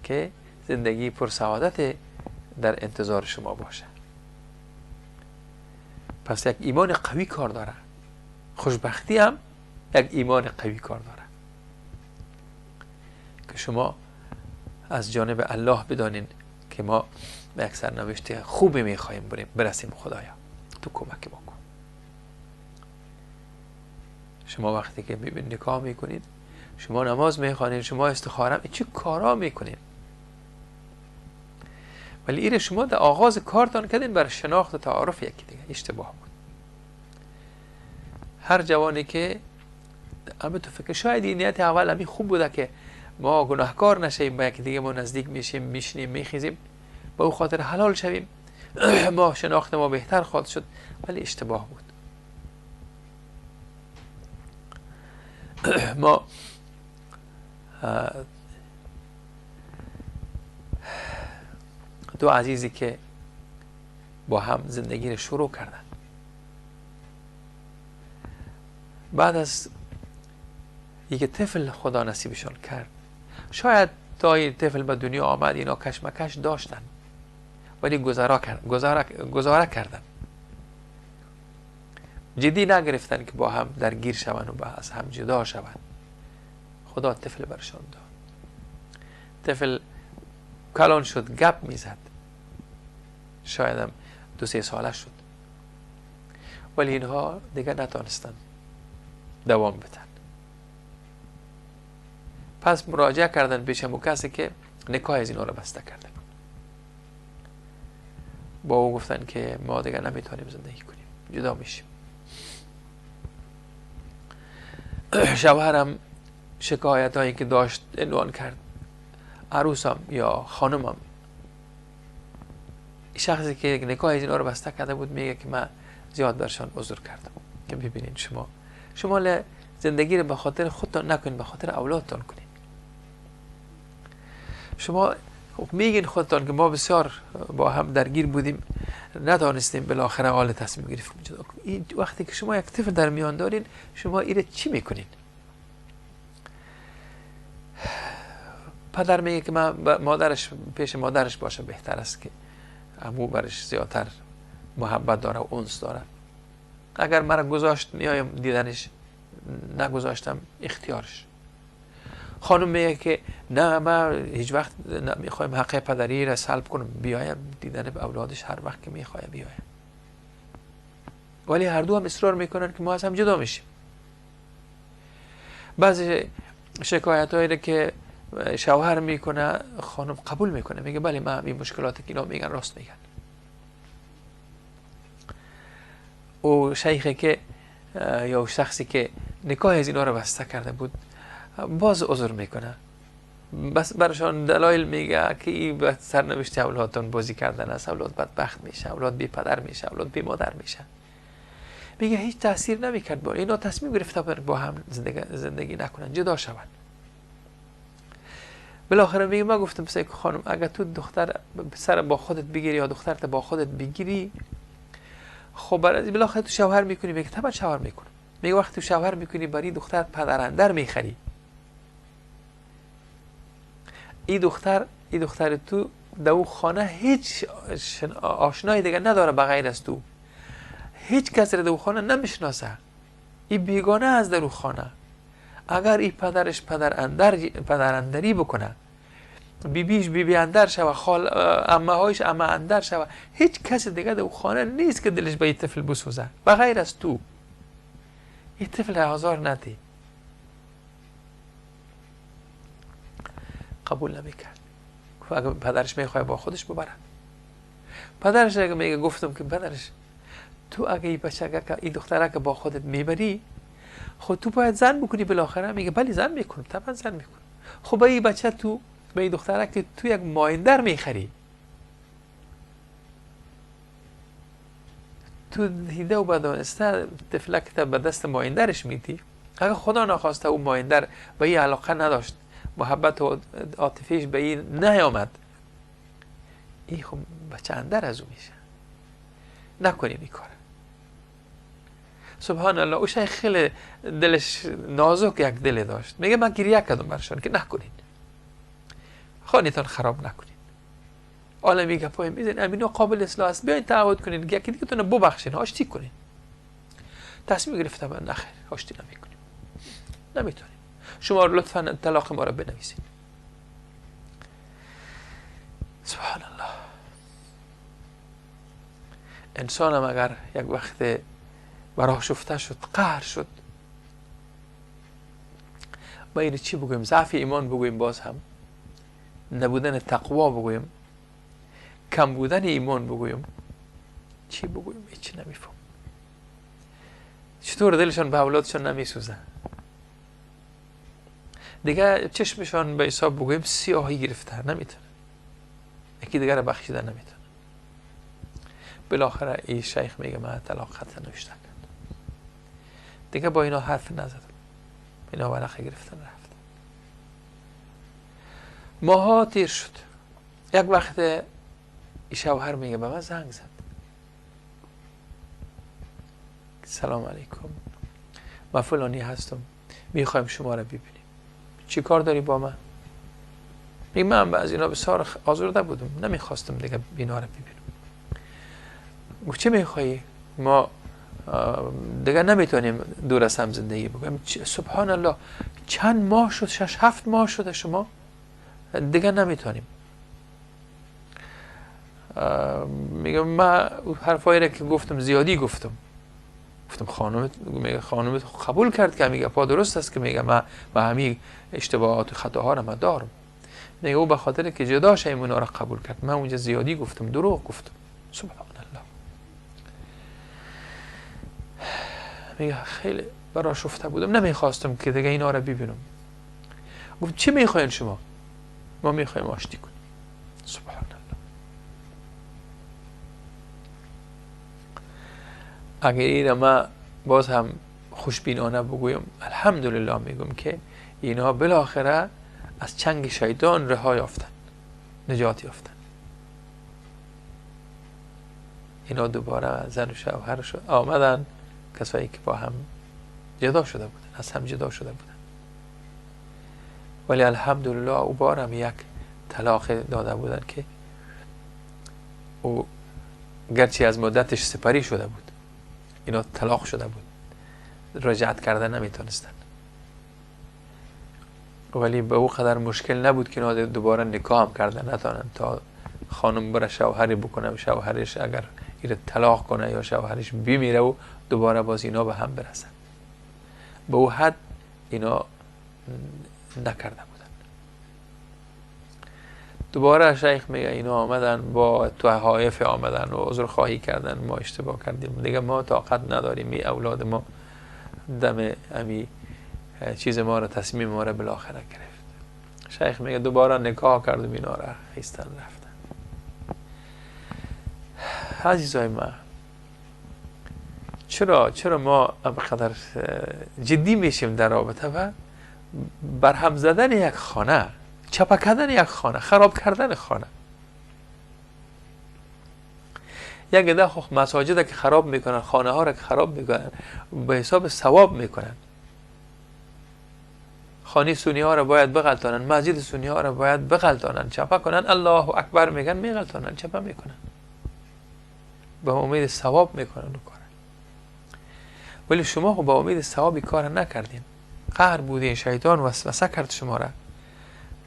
که زندگی پرسعادت در انتظار شما باشه. پس یک ایمان قوی کار داره، خوشبختی هم یک ایمان قوی کار داره که شما از جانب الله بدانین که ما به یک سرنوشت خوبی میخواهیم بریم برسیم. خدایا تو کمک ما کن. شما وقتی که میبینید نکاح میکنید، شما نماز میخوانید، شما استخاره، چه کارا میکنید، ولی ایره شما در آغاز کارتان کردین برای شناخت و تعارف یکی دیگه، اشتباه بود. هر جوانی که همه تو فکر شاید این نیت اول همی خوب بوده که ما گناهکار نشیم، با یکی دیگه ما نزدیک میشیم، میشینیم، میخیزیم، با او خاطر حلال شویم، ما شناخت ما بهتر خواهد شد، ولی اشتباه بود. ما دو عزیزی که با هم زندگی رو شروع کردن، بعد از یک طفل خدا نصیبشان کرد، شاید تا این طفل به دنیا آمد اینا کشمکش داشتن، ولی گذاره کردن، جدی نگرفتن که با هم درگیر شوند و از هم جدا شوند. خدا طفل برشان داد. طفل کلان شد، گپ میزد، شاید هم 2-3 ساله شد، ولی اینها دیگه نتانستن دوام بدن. پس مراجعه کردن پیش همون کسی که نکاح از اینا رو بسته کرده بود. با او گفتن که ما دیگه نمیتونیم زندگی کنیم، جدا میشیم. شوهرم شکایت هایی که داشت عنوان کرد، عروسم یا خانمم، شخصی که نکاح از اینا رو بسته کرده بود، میگه که من زیاد برشان عذر کردم که ببینین شما زندگی رو به خاطر خودتان نکنین، به خاطر اولادتان کنین. شما میگین خودتان که ما بسیار با هم درگیر بودیم، ندانستیم، بالاخره حال تصمیم گرفتیم جدا کنیم. وقتی که شما یک طفل در میان دارین، شما ایره چی میکنین؟ پدر میگه که من مادرش پیش مادرش باشه بهتر است که عمو برش زیادتر محبت داره و انس داره. اگر مرا گذاشت میایم دیدنش، نگذاشتم اختیارش. خانم میگه که نه، من هیچ وقت نمیخوایم حق پدری را سلب کنم، بیایم دیدن اولادش هر وقت که میخواه بیایم. ولی هر دو هم اصرار میکنن که ما از هم جدا میشیم. بعضی شکایت هایی که شوهر میکنه خانم قبول میکنه، میگه بله من این مشکلات که اینا میگن راست میگن. او شیخی که یا شخصی که نکاح از اینا رو بسته کرده بود باز عذر میکنه، بس برشان دلایل میگه که این به سرنوشت اولادتان بازی کردن است، اولاد بدبخت میشه، اولاد بی پدر میشه، اولاد بی مادر میشه. میگه هیچ تاثیر نمیکرد با اینا، تصمیم گرفته بودن با هم زندگی نکنن، جدا شوند. بالاخره میگه من گفتم سیک خانم اگر تو دختر پسر با خودت بگیری یا دخترت با خودت بگیری، خب برای بالاخره تو شوهر میکنی. میگه طبعا شوهر میکنم. میگه وقتی تو شوهر میکنی برای دختر پدراندر میخری، این دختر تو در اون خانه هیچ آشنایی دیگه نداره بغیر از تو، هیچ کس رو در اون خانه نمیشناسه، این بیگانه از در اون خانه. اگر این پدرش پدر اندری بکنه، بیبیش بیبی اندر شوه، خال عمه هایش عمه اندر شوه، هیچ کس دیگه در خانه نیست که دلش به این طفل بسوزه بغیر از تو. این طفل آزار ندی. قبول نمیکرد. اگه پدرش میخواه با خودش ببره. پدرش اگه میگه گفتم که پدرش تو اگه این بچه این دختره که با خودت میبری، خب تو باید زن بکنی بالاخره. میگه بله زن میکنم، طبعا زن میکنم. خب به این بچه تو به این دختره که تو یک مایندر میخری، تو دیده و بدانسته طفلک به دست مایندرش میدی. اگه خدا نخواسته او مایندر به این علاقه نداشت، محبت و عاطفیش به این نیامد، این خب بچه اندر از او میشه. نکنیم این کار. سبحان الله، او شیخ خیلی دلش نازک یک دل داشت. میگه من گریه کردم برشان که نکنین، خانه‌تان خراب نکنین، عالمی گپای میزنین، امینو قابل اصلاح است، بیاین تعهد کنین یکی دیگه تون ببخشین، آشتی کنین. تصمیم گرفتم من نخیر، آشتی نمیکنیم، نمیتونیم، شما لطفا طلاق ما را بنویسین. سبحان الله، انسان هم اگر یک وقت براه شفته شد، قهر شد، با این چی بگویم؟ ضعف ایمان بگویم، باز هم نبودن تقوا بگویم، کم بودن ایمان بگویم، چی بگویم؟ هیچ نمیفهم. چطور دلشان به اولادشان نمیسوزه؟ دیگه چشمشان به حساب بگویم سیاهی گرفته، نمیتونه یکی دیگه رو بخشیده نمیتونه. بالاخره این شیخ میگه من طلاق خط نوشته کرد، دیگه با اینا حرف نزدم، اینا ورقه گرفتن رفت. ماها تیر شد. یک وقت شوهر میگه به من زنگ زد، سلام علیکم، من فلانی هستم، میخوایم شما را ببینیم. چی کار داری با من؟ میگه من از اینا بسیار آزرده بودم، نمیخواستم دیگه اینا را ببینم. گفت چه میخوایی؟ ما دیگه نمیتونیم دور از هم زندگی بکنیم. سبحان الله، چند ماه شد، 6-7 ماه شده شما دیگه نمیتونیم. میگم من حرفایی را که گفتم زیادی گفتم. گفتم خانومت، میگه خانومت قبول کرد که میگه پا درست است که میگه من به همین اشتباهات و خطاها را من دارم. میگه او به خاطر که جدا شیم اونا را قبول کرد، من اونجا زیادی گفتم، دروغ گفتم. سبحان الله. میگه خیلی برآشفته بودم، نمیخواستم که دیگه اینا را ببینم. گفت چی میخواین شما؟ ما میخوایم آشتی کنیم. سبحان الله. اگر این ما باز هم خوشبینانه بگویم، الحمدلله میگم که اینها بالاخره از چنگ شیطان رها یافتن، نجات یافتن. اینا دوباره زن و شوهر شد آمدن، کسایی که با هم جدا شده بودن، از هم جدا شده بودن. ولی الحمدلله او بارم یک طلاق داده بودن که او گرچه از مدتش سپری شده بود، اینا طلاق شده بود، رجعت کردن نمیتونستن، ولی به او قدر مشکل نبود که اینا دوباره نکاح هم کردن نتونن تا خانم بره شوهری بکنه و شوهرش اگر ایره طلاق کنه یا شوهرش بمیره و دوباره باز اینا به هم برسن. به او حد اینا نکرده بودن. دوباره شیخ میگه اینا آمدن با تحایف آمدن و عذرخواهی کردن، ما اشتباه کردیم دیگه، ما طاقت نداریم، این اولاد ما دم امی چیز ما را، تصمیم ما را بالاخره گرفت. شیخ میگه دوباره نکاح کردم، اینا را خیستن رفتن. عزیزای ما، چرا ما اینقدر جدی میشیم در رابطه و برهم زدن یک خانه، چپه کردن یک خانه، خراب کردن خانه؟ یک عده خب مساجد که خراب میکنن، خانه ها را که خراب میکنن، به حساب ثواب میکنن. خانه سنی ها را باید بغلطانن، مسجد سنی ها را باید بغلطانن، چپه کنن، الله اکبر میگن، میغلطانن، چپه میکنن، به امید ثواب میکنن و کارن. ولی شما خب به امید ثوابی کار نکردین، قهر بودین، شیطان وسوسه کرد شما را،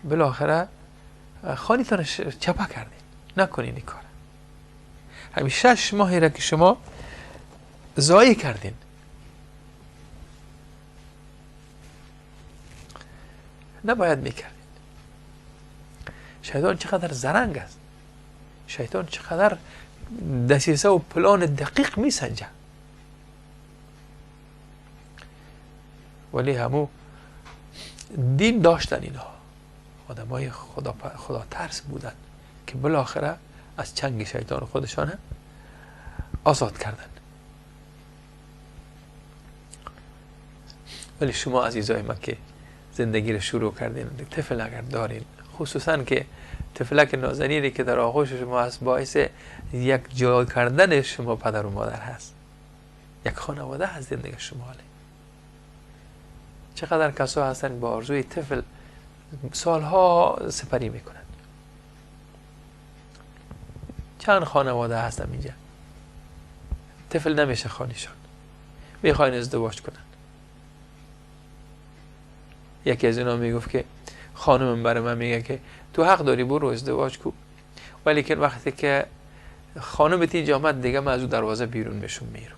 بالاخره خانیتان چپه کردین. نکنین این کار. همین 6 ماهی را که شما ضایع کردین، نباید میکردین. شیطان چقدر زرنگ است، شیطان چقدر دسیسه و پلان دقیق میسنجه، ولی همو دین داشتن اینها، آدمای خدا ترس بودن که بالاخره از چنگ شیطان خودشان آزاد کردن. ولی شما عزیزای ما که زندگی رو شروع کردین، طفل اگر دارین، خصوصا که طفلک نازنینی که در آغوش شما هست باعث یک جا کردن شما پدر و مادر هست، یک خانواده هست زندگی شما. چقدر کسا هستن با آرزوی طفل سالها سپری میکنن. چند خانواده هستم اینجا طفل نمیشه خانیشان، میخواین ازدواج کنن. یکی از اینا میگفت که خانمم برای من میگه که تو حق داری برو ازدواج کو، ولی که وقتی که خانمت اینجا آمد دیگه من از او دروازه بیرون میشم میرم،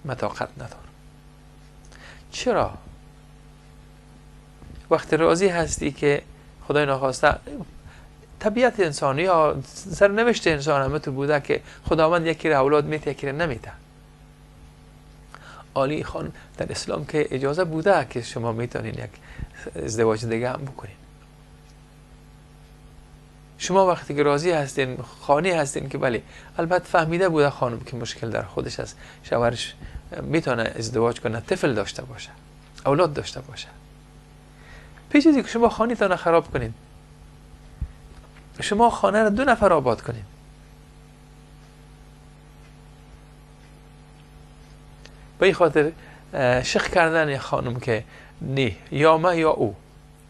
من طاقت ندارم. چرا؟ وقتی راضی هستی که خدای ناخواسته طبیعت انسانی یا سرنوشت انسان همه تو بوده که خداوند یکی را اولاد میته یکی را نمیته. عالی خان در اسلام که اجازه بوده که شما میتونین یک ازدواج دیگه هم بکنین. شما وقتی که راضی هستین، خانه هستین که بله، البته فهمیده بوده خانم که مشکل در خودش هست، شوهرش میتونه ازدواج کنه، طفل داشته باشه، اولاد داشته باشه. پیش از اینکه شما خانه‌تان خراب کنید، شما خانه را 2 نفر آباد کنید. به این خاطر شخ کردن خانم که نه یا ما یا او،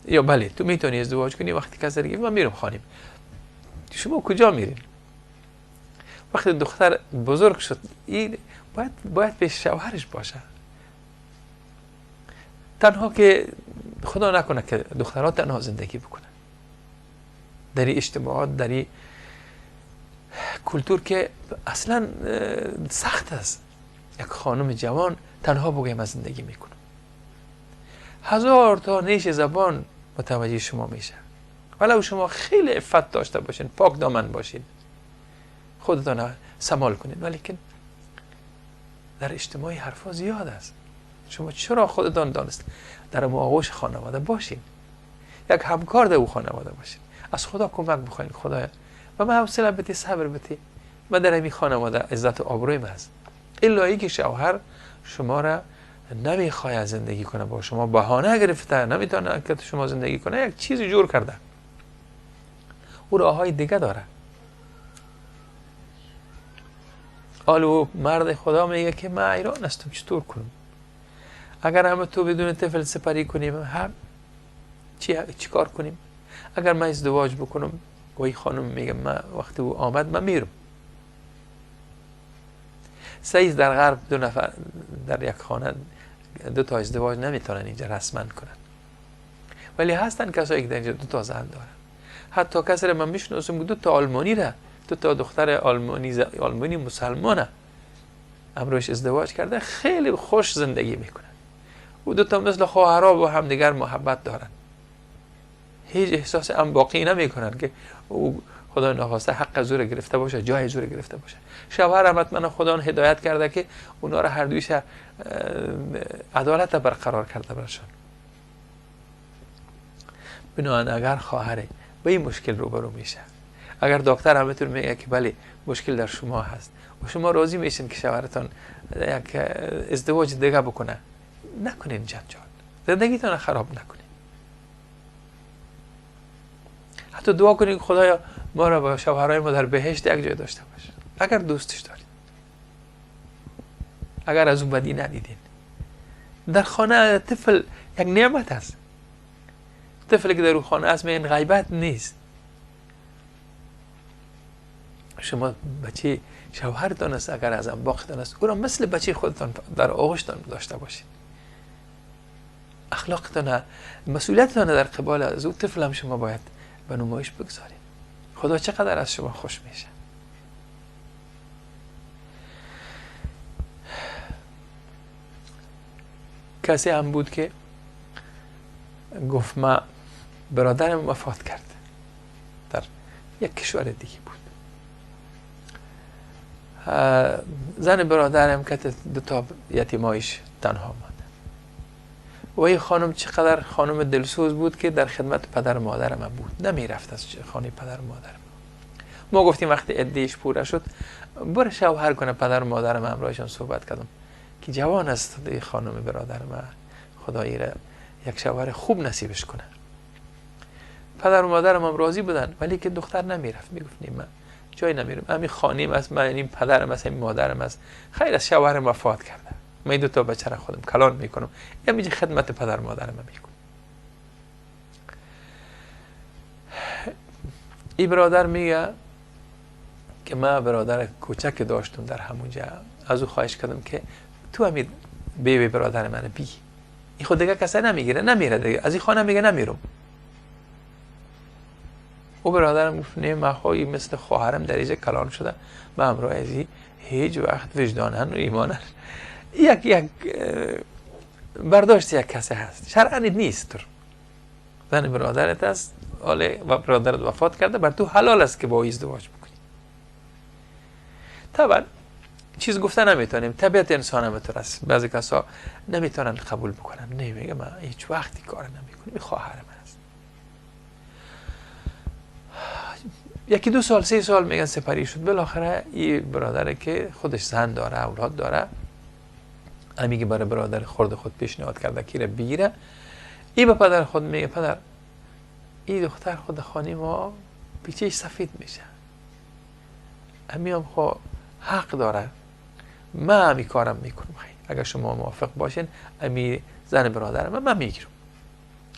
یا بله تو میتونی ازدواج کنی، وقتی کسی دیگه من میرم خانم، شما کجا میرین؟ وقتی دختر بزرگ شد این باید پیش شوهرش باشه. تنها که خدا نکنه که دخترها تنها زندگی بکنن در این اجتماعات، در این کلتور که اصلا سخت است. یک خانم جوان تنها بگه من زندگی میکنم، 1000 تا نیش زبان متوجه شما میشه. ولو شما خیلی عفت داشته باشین، پاک دامن باشین، خودتان سمال کنین، ولیکن در اجتماعی حرفا زیاد است. شما چرا خودتان دانست در آغوش خانواده باشین، یک همکار در او خانواده باشین، از خدا کمک بخواین، خدایا و من حوصله بتی، صبر بتی، من در این خانواده عزت و آبروی من است. الا اینکه شوهر شما را نمیخواد زندگی کنه با شما، بهانه گرفته نمیتونه که شما زندگی کنه، یک چیزی جور کرده، او راههای دیگه داره. حالا مرد خدا میگه که من ایران هستم، چطور کنم؟ اگر همه تو بدون طفل سپری کنیم هم چی کار کنیم؟ اگر من ازدواج بکنم، و این خانم میگه من وقتی او آمد من میرم. سعی در غرب 2 نفر در یک خانه 2 تا ازدواج نمیتونن اینجا رسما کنن، ولی هستن کسایی که در اینجا 2 تا زن دارن. حتی کسی را من میشناسم که 2 تا آلمانی را، 2 تا دختر آلمانی مسلمانه امروش ازدواج کرده، خیلی خوش زندگی میکنن. و 2 تا مثل خواهرها با همدیگر محبت دارن، هیچ احساس انباقی نمیکنن که او خدا نخواسته حق زور گرفته باشه، جای زور گرفته باشه. شوهر هم حتما خدا هدایت کرده که اونا را هر دویش عدالت برقرار کرده برشان. بنابراین اگر خواهره به این مشکل روبرو میشه، اگر دکتر همتون میگه که بله مشکل در شما هست و شما راضی میشین که شوهرتان یک ازدواج دیگه بکنه، نکنین جنجال، زندگیتان خراب نکنین. حتی دعا کنین خدایا ما را با شوهرای ما در بهشت یک جای داشته باش، اگر دوستش دارید، اگر از اون بدی ندیدین. در خانه طفل یک نعمت است. طفلی که در اون خانه است این غیبت نیست. شما بچه شوهرتان است، اگر از انباختان است، او را مثل بچه خودتان در آغوشتان داشته باشید. اخلاقتان، مسئولیتتان در قبال از او طفل هم شما باید به نمایش بگذارید. خدا چقدر از شما خوش میشه. کسی هم بود که گفت ما برادرم وفات کرد، در یک کشور دیگه بود. زن برادرم که 2 تا یتیمایش تنها ماند. و این خانم چقدر خانم دلسوز بود که در خدمت پدر و مادر من بود، نمیرفت از خانه پدر و مادر من. ما گفتیم وقتی عدهش پوره شد برو شوهر کنه. پدر و مادر من همراهشان صحبت کردم که جوان است این خانم برادر من، خدایی را یک شوهر خوب نصیبش کنه. پدر و مادرم هم راضی بودن، ولی که دختر نمیرفت، میگفت نه من جای نمیرم، همین خانیم است، من این پدرم است، این مادرم است، خیر از شوهرم وفات کرده، من 2 تا بچه را خودم کلان میکنم، همینجا خدمت پدر مادرم میکنم. این برادر میگه که من برادر کوچک داشتم در همونجا، از او خواهش کردم که تو همین بیوی برادر من بی، این خود دیگه کسی نمیگیره، نمیره دیگه، از این خانه میگه نمیرم. او برادرم گفت نه من خواهی مثل خواهرم در اینجا کلان شده، من همراه از هیچ وقت وجدانن و ایمانن یک برداشت یک کسی هست، شرعا نیست. تو زن برادرت است، و برادرت وفات کرده، بر تو حلال است که با او ازدواج بکنی. طبعا چیز گفته نمیتونیم، طبیعت انسان هم طور است، بعضی کسا نمیتونن قبول بکنن، نه میگه من هیچ وقتی کار نمیکنم، این خواهر من است. 1-2 سال 3 سال میگن سپری شد، بالاخره این برادره که خودش زن داره، اولاد داره، امی که برای برادر خورد خود پیشنهاد کرده که را بگیره، ای به پدر خود میگه پدر ای دختر خود خانه ما پیچش سفید میشه، امی هم خو حق داره، من امی کارم میکنم، اگر شما موافق باشین امی زن برادرم من میگیرم.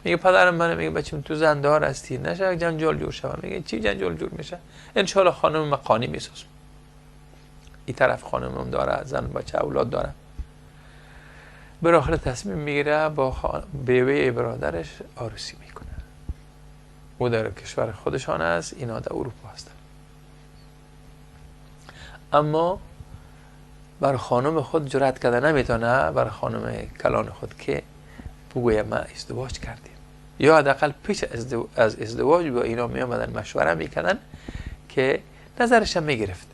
میگه پدرم من، میگه بچیم تو زن دار هستی نشه جنجال جور شوه. میگه چی جنجال جور میشه؟ انشالله خانم من قانع میسازم. این طرف خانمم داره، زن بچه اولاد داره. بالاخره تصمیم میگیره با بیوه برادرش عروسی میکنه. او در کشور خودشان است، اینا در اروپا هستن. اما بر خانم خود جرأت کرده نمیتونه، بر خانم کلان خود که بگویه ما ازدواج کردیم، یا حداقل پیش از ازدواج با اینا می آمدن مشوره میکردن که نظرش هم میگرفت.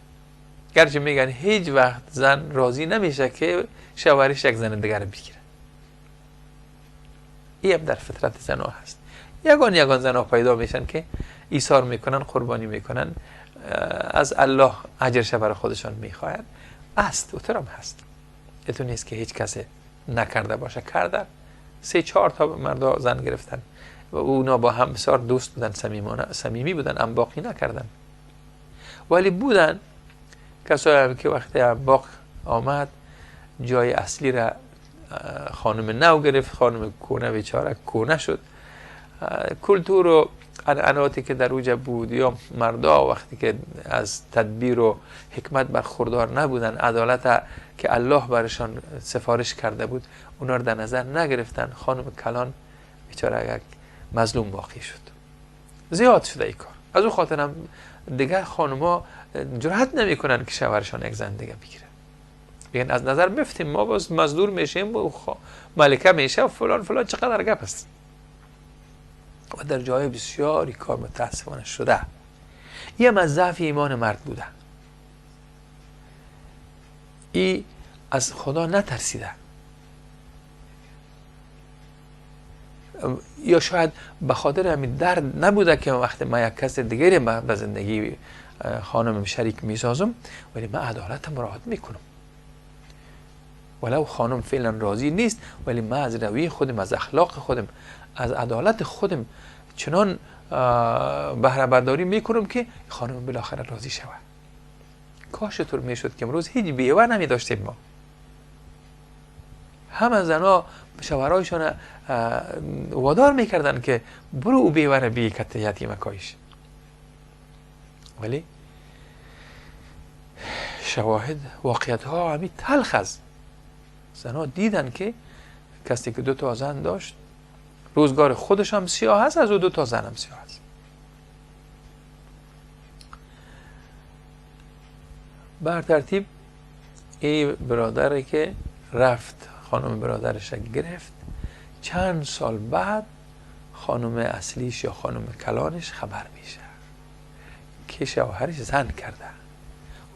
گرچه میگن هیچ وقت زن راضی نمیشه که شوهرش یک زن دیگر بگیره، این هم در فطرت زنها هست. یگان یگان زنها پیدا میشن که ایثار میکنن، قربانی میکنن، از الله اجرش برای خودشان میخواهند. است و ترام هست، اتو نیست که هیچ کسی نکرده باشه، کرده. 3-4 تا مردا زن گرفتن و اونا با هم بسیار دوست بودن، صمیمی بودن، انباقی نکردن. ولی بودن کسایی هم که وقتی انباق آمد جای اصلی را خانم نو گرفت، خانم کونه بیچاره کونه شد. کلتور و عنعناتی که در اوجه بود، یا مردا وقتی که از تدبیر و حکمت برخوردار نبودن، عدالت که الله برشان سفارش کرده بود اونا رو در نظر نگرفتن، خانم کلان بیچاره یک مظلوم باقی شد. زیاد شده این کار. از اون خاطر هم دیگه خانوما جرأت نمیکنن که شوهرشان یک زن دیگه بگیره، بگن از نظر مفتیم ما باز مزدور میشیم و ملکه میشه و فلان فلان، چقدر گپ است. و در جای بسیاری کار متاسفانه شده. این هم از ضعف ایمان مرد بوده، ای از خدا نترسیده، یا شاید به خاطر همین درد نبوده که وقتی من یک کس دیگری به زندگی خانمم شریک میسازم ولی من عدالت مراعات میکنم، ولو خانم فعلا راضی نیست ولی من از روی خودم، از اخلاق خودم، از عدالت خودم چنان بهره برداری میکنم که خانم بالاخره راضی شود. کاش طور میشد که امروز هیچ بیوه نمی داشتیم. ما همه زنها شوهرایشان وادار میکردن که برو او بیوه را بی کت یتیم کایش، ولی شواهد واقعیت ها همی تلخ است. زنها دیدن که کسی که 2 تا زن داشت روزگار خودش هم سیاه هست، از او 2 تا زن هم سیاه هست. بر ترتیب ای برادری که رفت خانم برادرش گرفت، چند سال بعد خانم اصلیش یا خانم کلانش خبر میشه که شوهرش زن کرده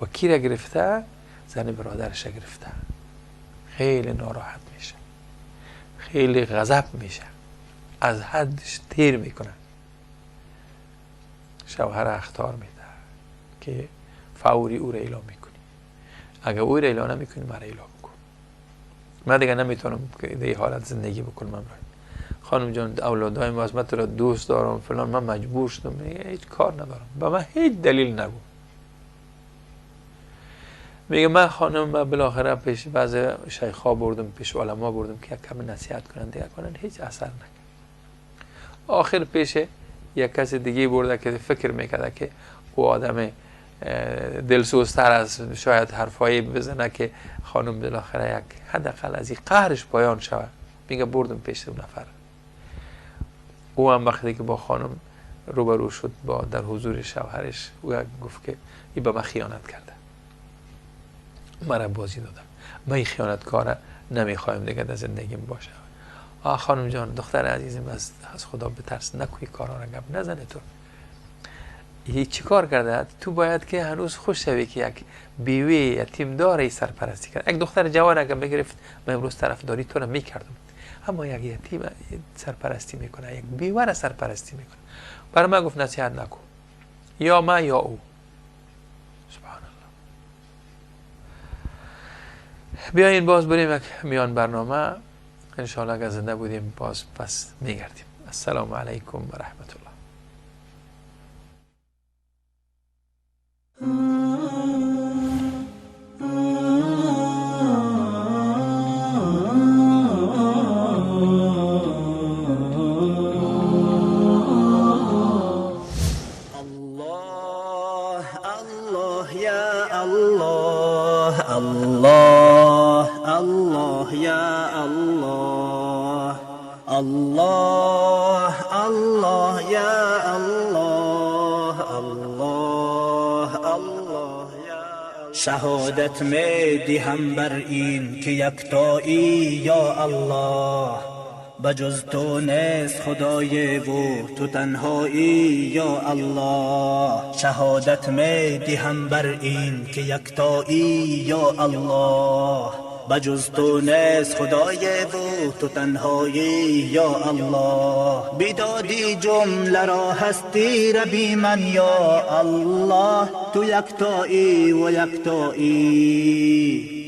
و کی را گرفته؟ زن برادرش گرفته. خیلی ناراحت میشه، خیلی غضب میشه، از حدش تیر میکنه. شوهر اخطار میده که فوری او را اعلام میکنی، اگر او را اعلام نمیکنی مرا اعلام کن، من دیگه نمیتونم که در این حالت زندگی بکنم. من خانم جان اولادای ما از من تو را دوست دارم فلان، من مجبور شدم، هیچ کار ندارم، به من هیچ دلیل نگو. میگه من خانم من بالاخره پیش بعض شیخا بردم، پیش علما بردم که یک کم نصیحت کنن دیگه کنن، هیچ اثر نکرد. آخر پیش یک کس دیگه برده که فکر میکرده که او آدم دلسوزتر از، شاید حرفایی بزنه که خانم بالاخره یک حداقل از این قهرش پایان شود. میگه بردم پیش اون نفر، او هم وقتی که با خانم روبرو شد با در حضور شوهرش، او گفت که این به من خیانت کرده، مرا بازی دادم، من این خیانتکار نمیخوایم دیگه در زندگیم باشه. آه خانم جان، دختر عزیزم، از خدا بترس، نکوی کارا را گپ نزنه. تو هیچ چی کار کرده؟ تو باید که هنوز خوش شوی که یک بیوه یتیم داره سرپرستی کرد. یک دختر جوان اگر بگرفت من امروز طرفداری تو را میکردم، اما یک یتیم سرپرستی میکنه، یک بیوه را سرپرستی میکنه. برای من گفت نصیحت نکن، یا من یا او. سبحان الله. بیاین باز بریم یک میان برنامه، انشاءالله اگر زنده بودیم باز پس میگردیم. السلام علیکم و رحمت الله. الله الله یا الله، الله الله یا الله، الله الله یا. شهادت می دهم بر این که یکتایی یا الله، بجز تو نیست خدای و تو تنهایی یا الله. شهادت می دهم بر این که یکتایی یا الله، بجز تو نیست خدای و تو تنهایی یا الله. بیدادی جمله را هستی ربی من یا الله، تو یکتایی و یکتایی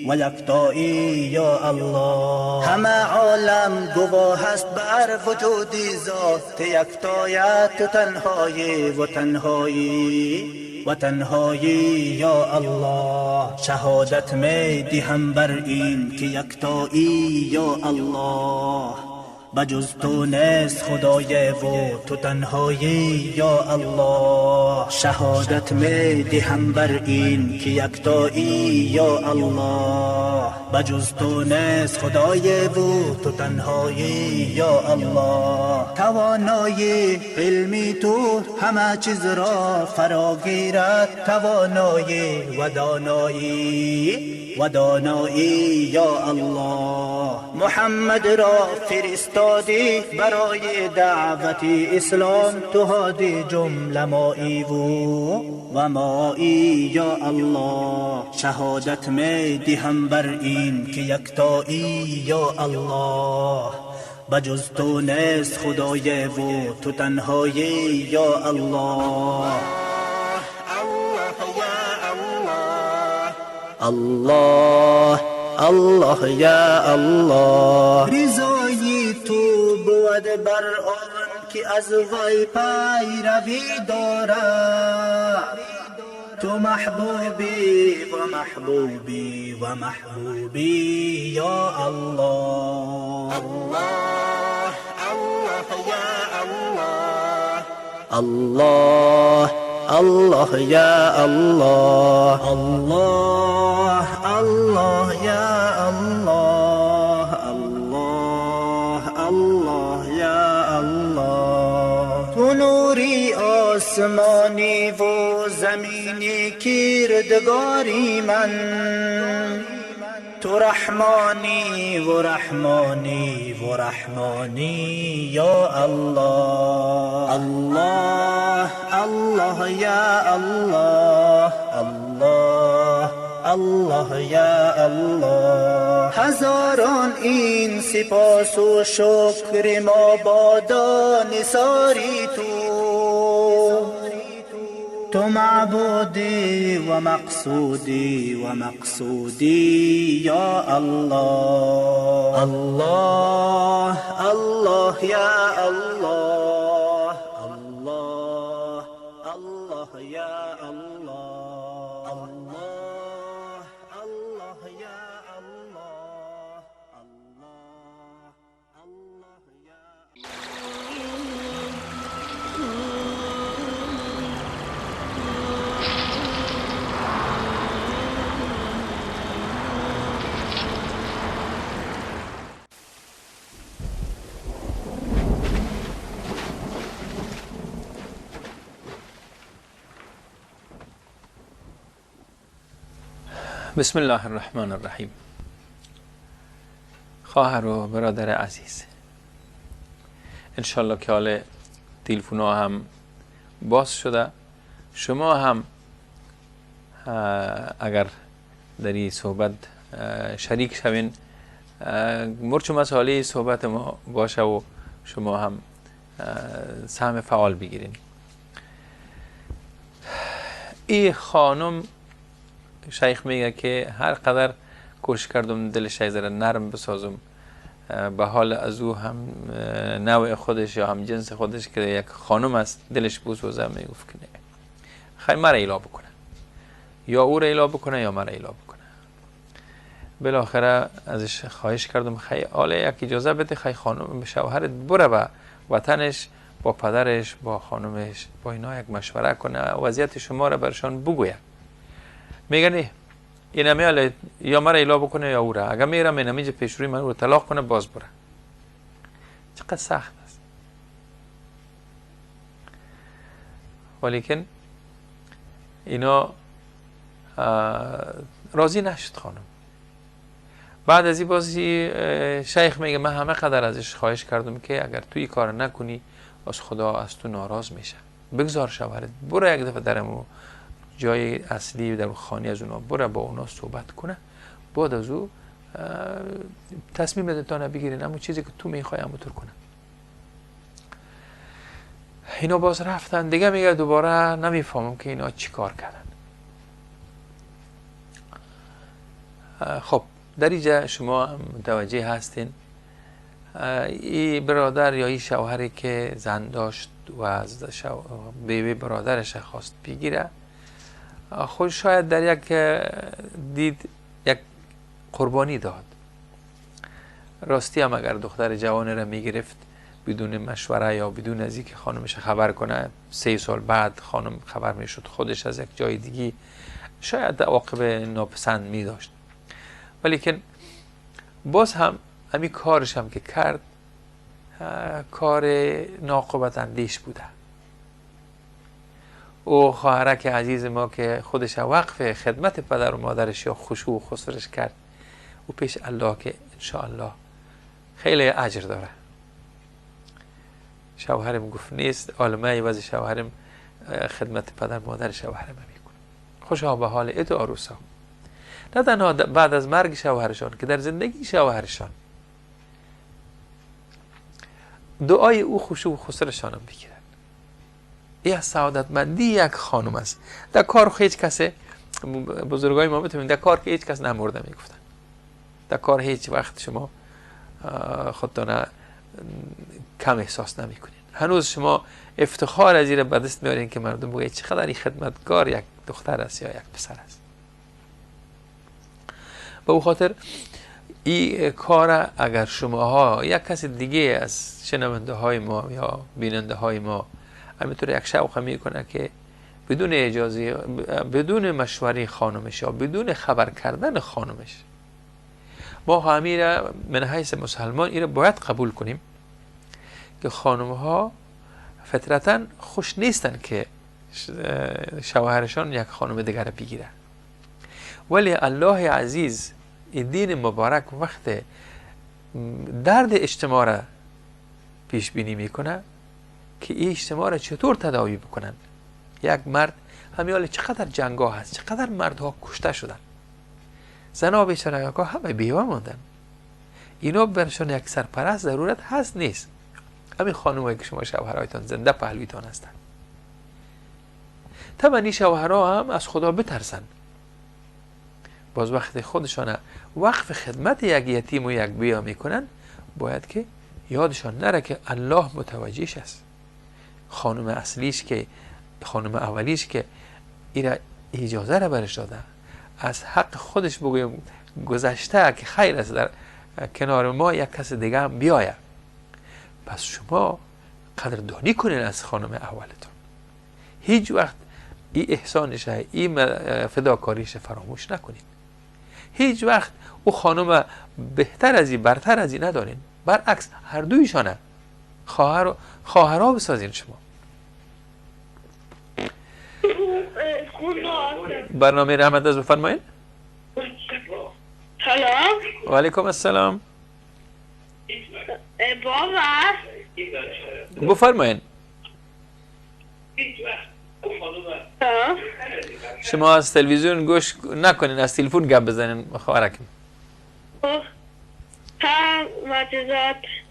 و یکتایی یا الله. همه عالم گواه است بر وجودی ذات یکتایت، تو تنهایی و تنهایی و تنهایی یا الله. شهادت می دهم بر این که یکتایی یا الله، بجز تو نیست خدای و تو تنهایی یا الله. شهادت می دهم بر این که یکتایی یا الله، بجز تو نیست خدای و تو تنهایی یا الله. توانایی علمی تو همه چیز را فرا گیرد، توانایی و دانایی و دانایی یا الله. محمد را فرستادی برای دعوت اسلام، تو هادی جمله مایی و مایی یا الله. شهادت می دهم بر این که یکتایی یا الله، بجز تو نیست خدای و تو تنهایی یا الله. الله الله یا الله. رضای تو بود بر آن که از وی پیروی دارد، تو محبوبی و محبوبی و محبوبی یا الله. الله الله یا الله، الله الله یا الله، الله الله یا الله، الله الله یا الله. تو نوری آسمانی و زمینی کردگاری من، تو رحمانی و رحمانی و رحمانی یا الله. الله الله یا الله، الله الله یا الله. هزاران این سپاس و شکر ما بادا نثاری تو، تو معبودی و مقصودی و مقصودی یا الله. الله الله یا الله، الله الله یا الله، الله الله یا الله، الله الله یا. بسم الله الرحمن الرحیم. خواهر و برادر عزیز، انشالله که حال تلفن ها هم باز شده، شما هم اگر در این صحبت شریک شوین، مرچ مسئله صحبت ما باشه و شما هم سهم فعال بگیرین. این خانم شیخ میگه که هر قدر کوشش کردم دلش یک ذره نرم بسازم، به حال از او هم نوع خودش یا هم جنس خودش که یک خانم است دلش بسوزه. میگفت که نه خیلی مرا ایلا بکنه، یا او را ایلا بکنه یا مرا ایلا بکنه. بالاخره ازش خواهش کردم خیلی آله یک اجازه بده، خیلی خانم شوهرت بره به وطنش، با پدرش، با خانمش، با اینا یک مشوره کنه، وضعیت شما را برشان بگویه. میگه نه این میاله یا مرا ایلا بکنه یا او را، اگر میرم این اینجا پیش روی من او را طلاق کنه باز بره. چقدر سخت است. ولیکن اینا راضی نشد خانم. بعد از این بازی شیخ میگه من همه قدر ازش خواهش کردم که اگر توی کار نکنی از خدا از تو ناراض میشه، بگذار شوهرت برو یک دفعه درمو جای اصلی در خانه از اونا برو با اونا صحبت کنه، بعد از او تصمیم بده تا بگیرین اما چیزی که تو میخوای همونطور کنه. اینا باز رفتن دیگه. میگه دوباره نمیفهمم که اینا چی کار کردن. خب در اینجا شما متوجه هستین این برادر یا این شوهری که زن داشت و از بیوه برادرش خواست بگیره، خود شاید در یک دید یک قربانی داد. راستی هم اگر دختر جوان را میگرفت بدون مشوره یا بدون از اینکه خانمش خبر کنه، 3 سال بعد خانم خبر میشد خودش از یک جای دیگه، شاید عواقب ناپسند میداشت. ولیکن باز هم همین کارش هم که کرد کار ناقابت اندیش بوده. او خواهرک عزیز ما که خودش وقف خدمت پدر و مادرش یا خشوع و خسرش کرد، او پیش الله که انشاءالله خیلی اجر داره. شوهرم گفت نیست، عالمه عوض شوهرم خدمت پدر مادر شوهرم میکنه. خوشا به حال ادو عروسا، نه تنها بعد از مرگ شوهرشان که در زندگی شوهرشان دعای او خشوع و خسرشان هم بگیرن. این از سعادتمندی یک خانم است. در کار هیچ کس، بزرگای ما بتونیم در کار که هیچ کس نمرده میگفتن، در کار هیچ وقت شما خودتان کم احساس نمیکنین. هنوز شما افتخار از این به دست میارین که مردم بگه چقدر این خدمتگار یک دختر است یا یک پسر است. به او خاطر این کار اگر شماها یک کس دیگه از شنونده های ما یا بیننده های ما همینطور یک شوق میکنه که بدون اجازه، بدون مشوره خانمش یا بدون خبر کردن خانمش، ما همین من حیث مسلمان این را باید قبول کنیم که خانم ها فطرتاً خوش نیستن که شوهرشان یک خانم دیگر بگیره. ولی الله عزیز این دین مبارک وقت درد اجتماع را پیش بینی میکنه که این اجتماع را چطور تداوی بکنن. یک مرد همیال چقدر جنگا هست، چقدر مردها کشته شدن، زنها بیچاره همه بیوه ماندن. اینا برشان یک سرپرست ضرورت هست نیست. همین خانمایی که شما شوهرایتان زنده پهلویتان هستن، طبعا این شوهرها هم از خدا بترسن، باز وقت خودشان وقف خدمت یک یتیم و یک بیا میکنن، باید که یادشان نره که الله متوجهش است. خانم اصلیش که خانم اولیش که ایره اجازه را برش داده، از حق خودش بگویم گذشته که خیر است در کنار ما یک کس دیگه هم بیاید. پس شما قدردانی کنین از خانم اولتون، هیچ وقت این احسانش، این فداکاریش فراموش نکنین. هیچ وقت او خانم بهتر از این، برتر از این ندارین، برعکس هر دویشانه خواهرها بسازین. شما برنامه رحمت از بفرمایین. سلام. و علیکم السلام. بابا بفرمایین. شما از تلویزیون گوش نکنین، از تلفن گپ بزنین خواهرکم.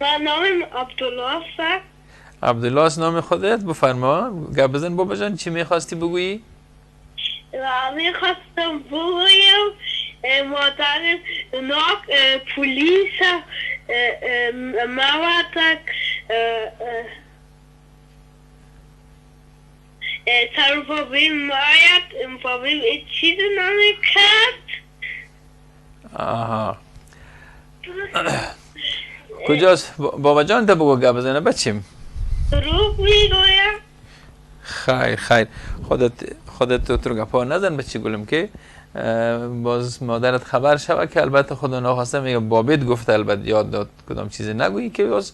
من نامم عبدالله است. عبدالله است نام خودت؟ بفرما گپ بزن بابا جان، چی میخواستی بگویی؟ میخواستم بگویم مادرم ناک پلیس موادک سر بابیم ماید بابیم چیز نمیکرد. آها کجاست بابا جان؟ تا بگو گپ بزنه بچیم. دروغ میگویم. خیر خیر، خودت تو گپا نزن بچی گلم که باز مادرت خبر شوه که البته خدا ناخواسته میگه بابت گفت، البته یاد داد کدام چیزی نگویی که باز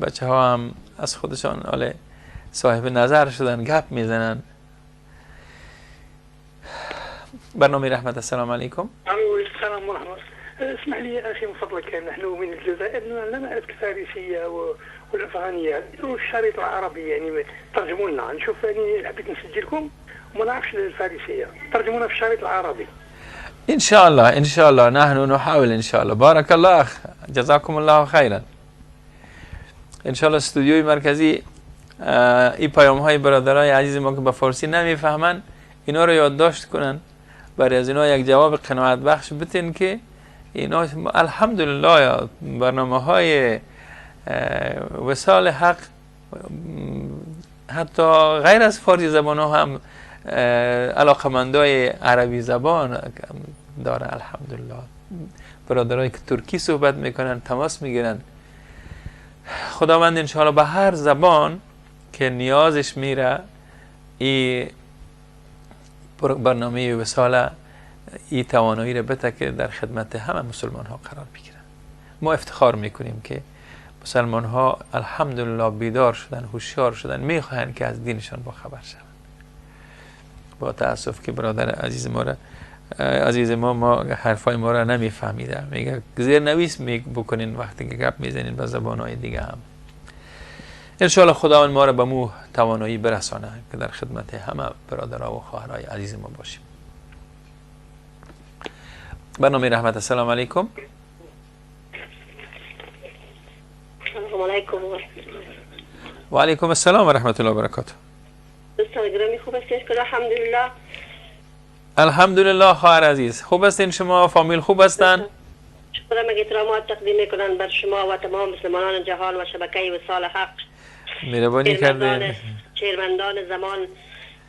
بچه ها هم از خودشان حالا صاحب نظر شدن، گپ میزنن. برنامه رحمت، السلام علیکم. السلام ورحمة. اسمح لي أخي من فضلك، نحن من الجزائر لا نعرف الفارسية والأفغانية والشريط العربي، يعني ترجموا لنا نشوف، يعني حبيت نسجلكم وما نعرفش الفارسية، ترجمونا في الشريط العربي. إن شاء الله إن شاء الله نحن نحاول إن شاء الله. بارك الله أخ، جزاكم الله خیرا. ان شاء الله استودیوی مرکزی این پیام های برادرای عزیز ما که به فارسی نمیفهمن اینا رو یادداشت کنن، برای از اینا یک جواب قناعت بخش بتین که اینا الحمدلله برنامه های وصال حق حتی غیر از فارسی زبان ها هم علاقمندای عربی زبان داره. الحمدلله برادرایی که ترکی صحبت میکنن تماس میگیرن. خداوند انشاءالله به هر زبان که نیازش میره ای برنامه وصاله ای توانایی رو بده که در خدمت همه مسلمان ها قرار بگیرن. ما افتخار میکنیم که مسلمان ها الحمدلله بیدار شدن، هوشیار شدن، میخواهند که از دینشان با خبر شوند. با تاسف که برادر عزیز ما را عزیز ما حرفای ما را نمیفهمیده، میگه زیر نویس می بکنین وقتی که گپ میزنین به زبانهای دیگه هم. انشاءالله خداوند ما را به مو توانایی برسانه که در خدمت همه برادرها و خواهرای عزیز ما باشیم. برنامه رحمت، السلام علیکم. السلام علیکم. و علیکم السلام و رحمت الله و برکاته. دوستان گرامی خوب هستین؟ الحمدلله. الحمدلله خواهر عزیز، خوب هستین شما؟ فامیل خوب هستن؟ شکرم احترامات تقدیم میکنن بر شما و تمام مسلمانان جهان و شبکه وصال حق. مهربانی کردین. چیرمندان زمان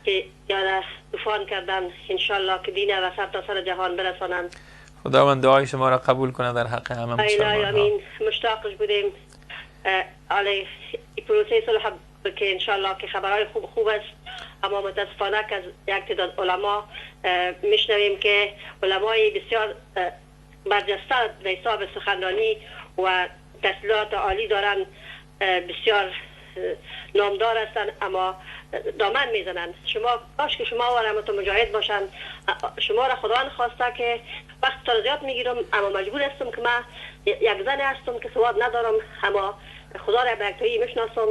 که یاد طوفان کردن، انشالله که دین و سر تا سر جهان برسانند. خداوند دعای شما را قبول کنه در حق همه مسلمان ها. آمین. مشتاقش بودیم علی پروسه صلح که انشالله که خبرهای خوب خوب است، اما متاسفانه که از یک تعداد علما میشنویم که علمای بسیار برجسته در حساب سخنرانی و تحصیلات عالی دارن، بسیار نامدار هستند، اما دامن میزنند. شما کاش که شما و رحمت مجاهد باشند. شما را خداوند خواسته که وقت تا زیاد میگیرم، اما مجبور هستم که من یک زن هستم که سواد ندارم، اما خدا را به یکتایی میشناسم،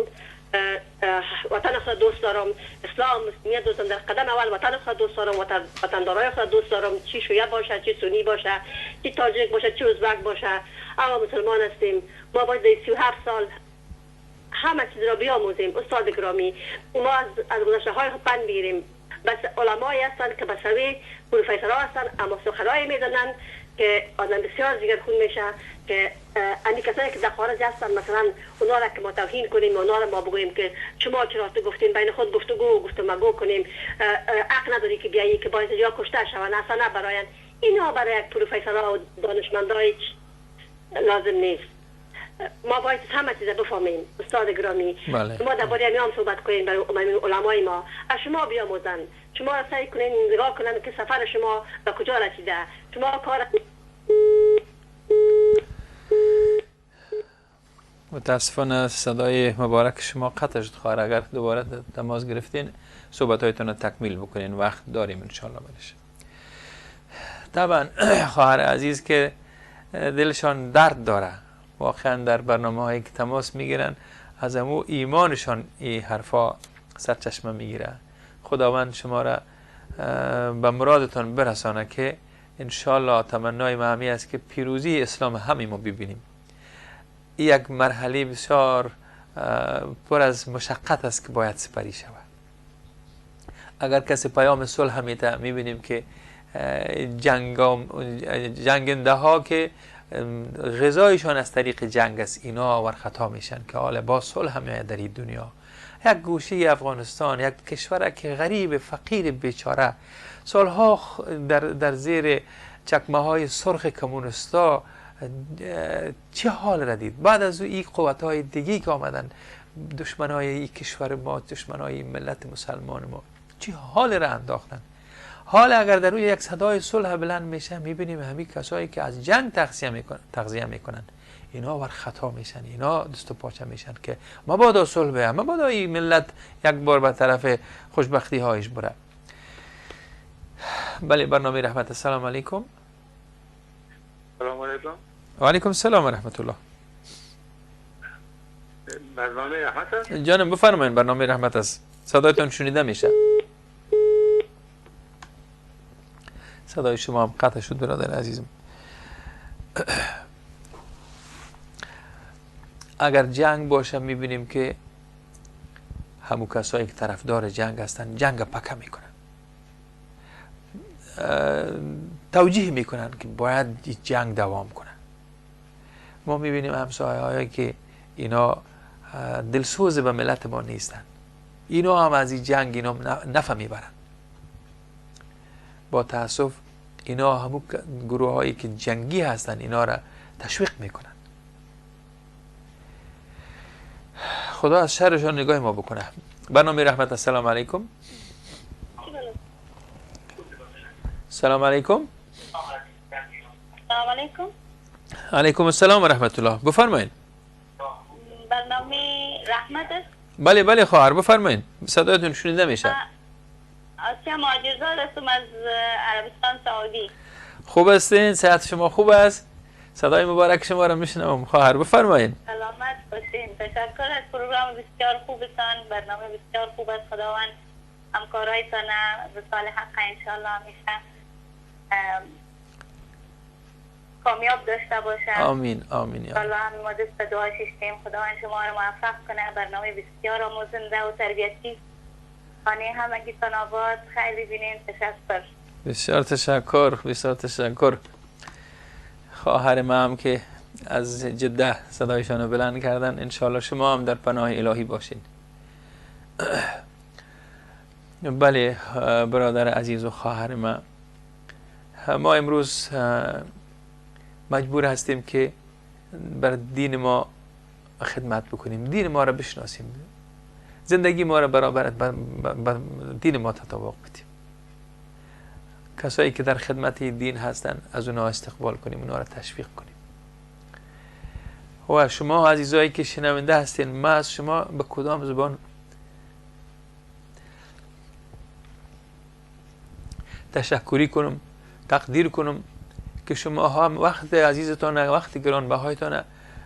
وطن خود دوست دارم، اسلام مسلمیت دوست دارم، در قدم اول وطن خود دوست دارم، وطندارای خود دوست دارم، چی شیعه باشه، چی سنی باشه، چی تاجیک باشه، چی ازبک باشه، اما مسلمان هستیم. ما باید 37 سال همه چیز را بیاموزیم. استاد گرامی، ما از گذشته های خود پند بگیریم. بس علمایی هستند که به سوی پروفسورها هستند، اما سخنهایی میزنند که آدم بسیار جگر خون میشه که امی کسایی که در خارج هستن مثلا اونا را که ما توهین کنیم، اونا را ما بگوییم که شما چرا تو گفتین، بین خود گفتگو و گفتگو کنیم، عقل نداری که بیایی که باعث یا کشته شوند، اصلا نه براین اینا برای یک پروفسورها و دانشمندای لازم نیست. ما باید همه چیز بفهمیم استاد گرامی. بله. ما درباره همی هم صحبت کنیم برای علمای ما، از شما بیاموزن، شما را سعی کنین نگاه کنن که سفر شما به کجا رسیده، شما کار. متاسفانه صدای مبارک شما قطع شد خواهر. اگر دوباره تماس گرفتین صحبت هایتون رو تکمیل بکنین، وقت داریم انشالله برش. طبعا خواهر عزیز که دلشان درد داره، واقعا در برنامه هایی که تماس میگیرن از امو ایمانشان این حرفا سرچشمه میگیره. خداوند شما را به مرادتان برسانه که انشالله تمنای ما همی است که پیروزی اسلام همی ما ببینیم. یک مرحله بسیار پر از مشقت است که باید سپری شود، اگر کسی پیام صلح میده، میبینیم که جنگنده ها که غذایشان از طریق جنگ است، اینا ور خطا میشن که حالا با صلح میاد در این دنیا. یک گوشه افغانستان، یک کشور که غریب، فقیر، بیچاره، سالها در زیر چکمه های سرخ کمونستا چه حال را دید. بعد از او این قوت های دیگه که آمدن، دشمن های این کشور ما، دشمن های ملت مسلمان ما، چه حال را انداختن. حال اگر در روی یک صدای صلح بلند میشه، میبینیم همین کسایی که از جنگ تغذیه میکنن اینا ور خطا میشن، اینا دست و پاچه میشن که مبادا صلح بیه، مبادا این ملت یک بار به طرف خوشبختی هایش بره. بله، برنامه رحمت. السلام علیکم. سلام علیکم. و علیکم السلام و رحمت الله. برنامه رحمت است؟ جانم بفرمایید، برنامه رحمت است. صدایتون شنیده میشه. صدای شما هم قطع شد برادر عزیزم. اگر جنگ باشه میبینیم که همو کسایی که طرفدار جنگ هستن جنگ پکه میکنن، توجیه میکنن که باید جنگ دوام کنن. ما میبینیم همسایه هایی که اینا دلسوز به ملت ما نیستن، اینا هم از این جنگ اینا نفع میبرن. با تاسف اینا همو گروه هایی که جنگی هستن اینا را تشویق میکنن. خدا از شرشان نگاه ما بکنه. برنامه رحمت. السلام علیکم. السلام علیکم. السلام علیکم. علیکم السلام و رحمت الله. بفرمایید. برنامه رحمت است؟ بله بله خواهر بفرمایید، صدایتون شنیده میشه. آسیا معجزات هستم از عربستان سعودی. خوب هستین؟ صحت شما خوب است؟ صدای مبارک شما را میشنوم خواهر، بفرمایید. سلامت باشین. تشکر از پروگرام بسیار خوبتان، برنامه بسیار خوب است. خداوند همکارایتان به سال حق انشالله همیشه کامیاب داشته باشه. آمین آمین. انشالله هم ما دست دعا شیشتیم خداوند شما را موفق کنه. برنامه بسیار آموزنده و تربیتی. خانه همگیتان آباد. خیلی ببینین. تشکر. بسیار تشکر، بسیار تشکر. خواهر ما هم که از جده صدایشان رو بلند کردن، انشالله شما هم در پناه الهی باشین. بله برادر عزیز و خواهر ما، ما امروز مجبور هستیم که بر دین ما خدمت بکنیم، دین ما را بشناسیم، زندگی ما را برابر دین ما تطابق بدیم. کسایی که در خدمت دین هستن از اونها استقبال کنیم، اونها را تشویق کنیم. و شما عزیزایی که شنونده هستین، ما از شما به کدام زبان تشکری کنم، تقدیر کنم که شما هم وقت عزیزتان، وقت گرانبهایتان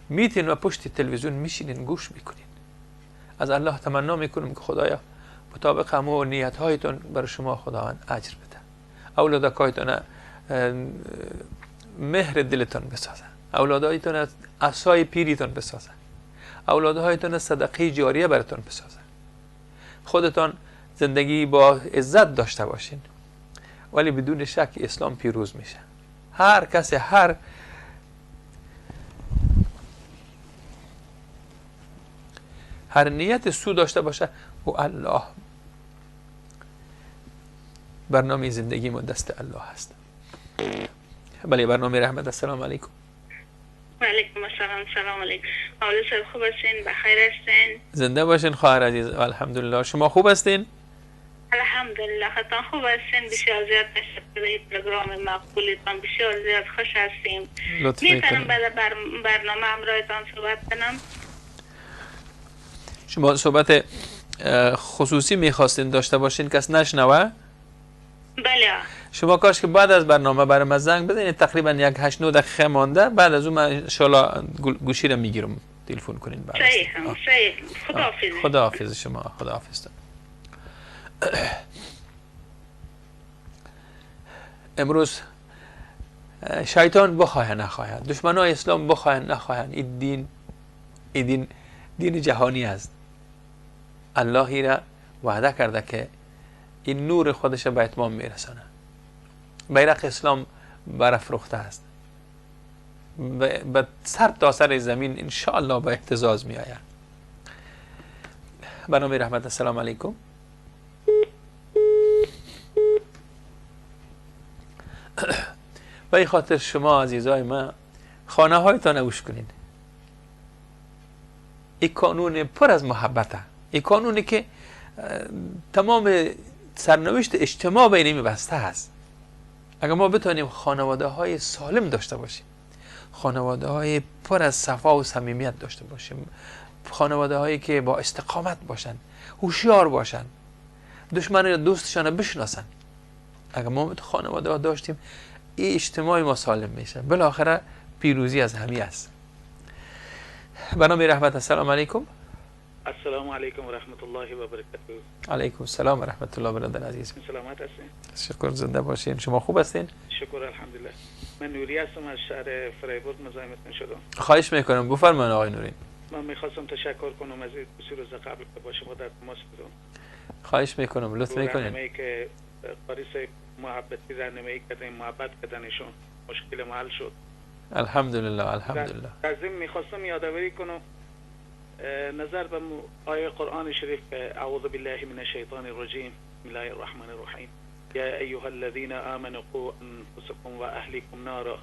میتین و پشت تلویزیون میشینین گوش میکنین. از الله تمنا میکنم که خدایا مطابق همو نیت هایتون برای شما خداوند اجر بده، اولادکایتون مهر دلتون بسازه، اولادهایتون عصای پیریتون بسازه، اولادهایتون صدقه جاریه براتون بسازه، خودتان زندگی با عزت داشته باشین. ولی بدون شک اسلام پیروز میشه. هر کسی هر نیت سو داشته باشه و الله، برنامه زندگی ما دست الله هست. بله برنامه رحمت. السلام علیکم. و علیکم السلام. سلام علیکم. حال صاحب خوب هستین؟ بخیر هستین؟ زنده باشین خواهر عزیز، الحمدلله. شما خوب هستین؟ الحمدلله. خودتان خوب هستین؟ بسیار زیاد تشکر پروگرام مقبولتان، بسیار زیاد خوش هستیم. لطف میتونم بعد برنامه همراهتان صحبت کنم؟ شما صحبت خصوصی میخواستین داشته باشین کس نشنوه؟ بله. شما کاش که بعد از برنامه برای من زنگ بزنید، تقریبا یک 8-9 دقیقه مانده، بعد از اون من انشالله گوشی رو میگیرم، تلفن کنین بعد. صحیح صحیح. خداحافظ. خداحافظ شما. خداحافظ. امروز شیطان بخواه نخواهد، دشمنای اسلام بخواهند نخواهند، این دین، این دین دین جهانی است. اللهی را وعده کرده که این نور خودش به اتمام میرسانه. بیرق اسلام برافروخته است، به سر تا سر زمین انشاءالله به اهتزاز می آید. برنامه رحمت، السلام علیکم. به این خاطر شما عزیزای ما خانه هایتان اوش کنین. این کانون پر از محبته، این کانونی که تمام سرنوشت اجتماع بین می بسته است. اگر ما بتونیم خانواده های سالم داشته باشیم، خانواده های پر از صفا و صمیمیت داشته باشیم، خانواده هایی که با استقامت باشن، هوشیار باشن، دشمن دوستشان بشناسن، اگر ما خانواده ها داشتیم این اجتماع ما سالم میشه. بالاخره پیروزی از همی است. برنامه رحمت، السلام علیکم. السلام علیکم و رحمت الله و برکاته. علیکم السلام و رحمت الله برادر عزیز. سلامت هستین؟ شکر، زنده باشین. شما خوب هستین؟ شکر الحمدلله. من نوری هستم از شهر فرایبورگ، مزاحمتون شدم. خواهش میکنم، بفرمایید آقای نوری. من میخواستم تشکر کنم از 2 روز قبل که با شما در تماس بودم. خواهش میکنم، لطف میکنین. که قاری صاحب محبتی راهنمایی کردن، محبت کردنشون مشکل ما حل شد. الحمدلله، الحمدلله. از این میخواستم یادآوری کنم نظر به آیه قرآن شریف، اعوذ بالله من الشیطان الرجیم، بسم الله الرحمن الرحیم، یا ایها الذین آمنوا قوا انفسکم و اهلیکم نارا.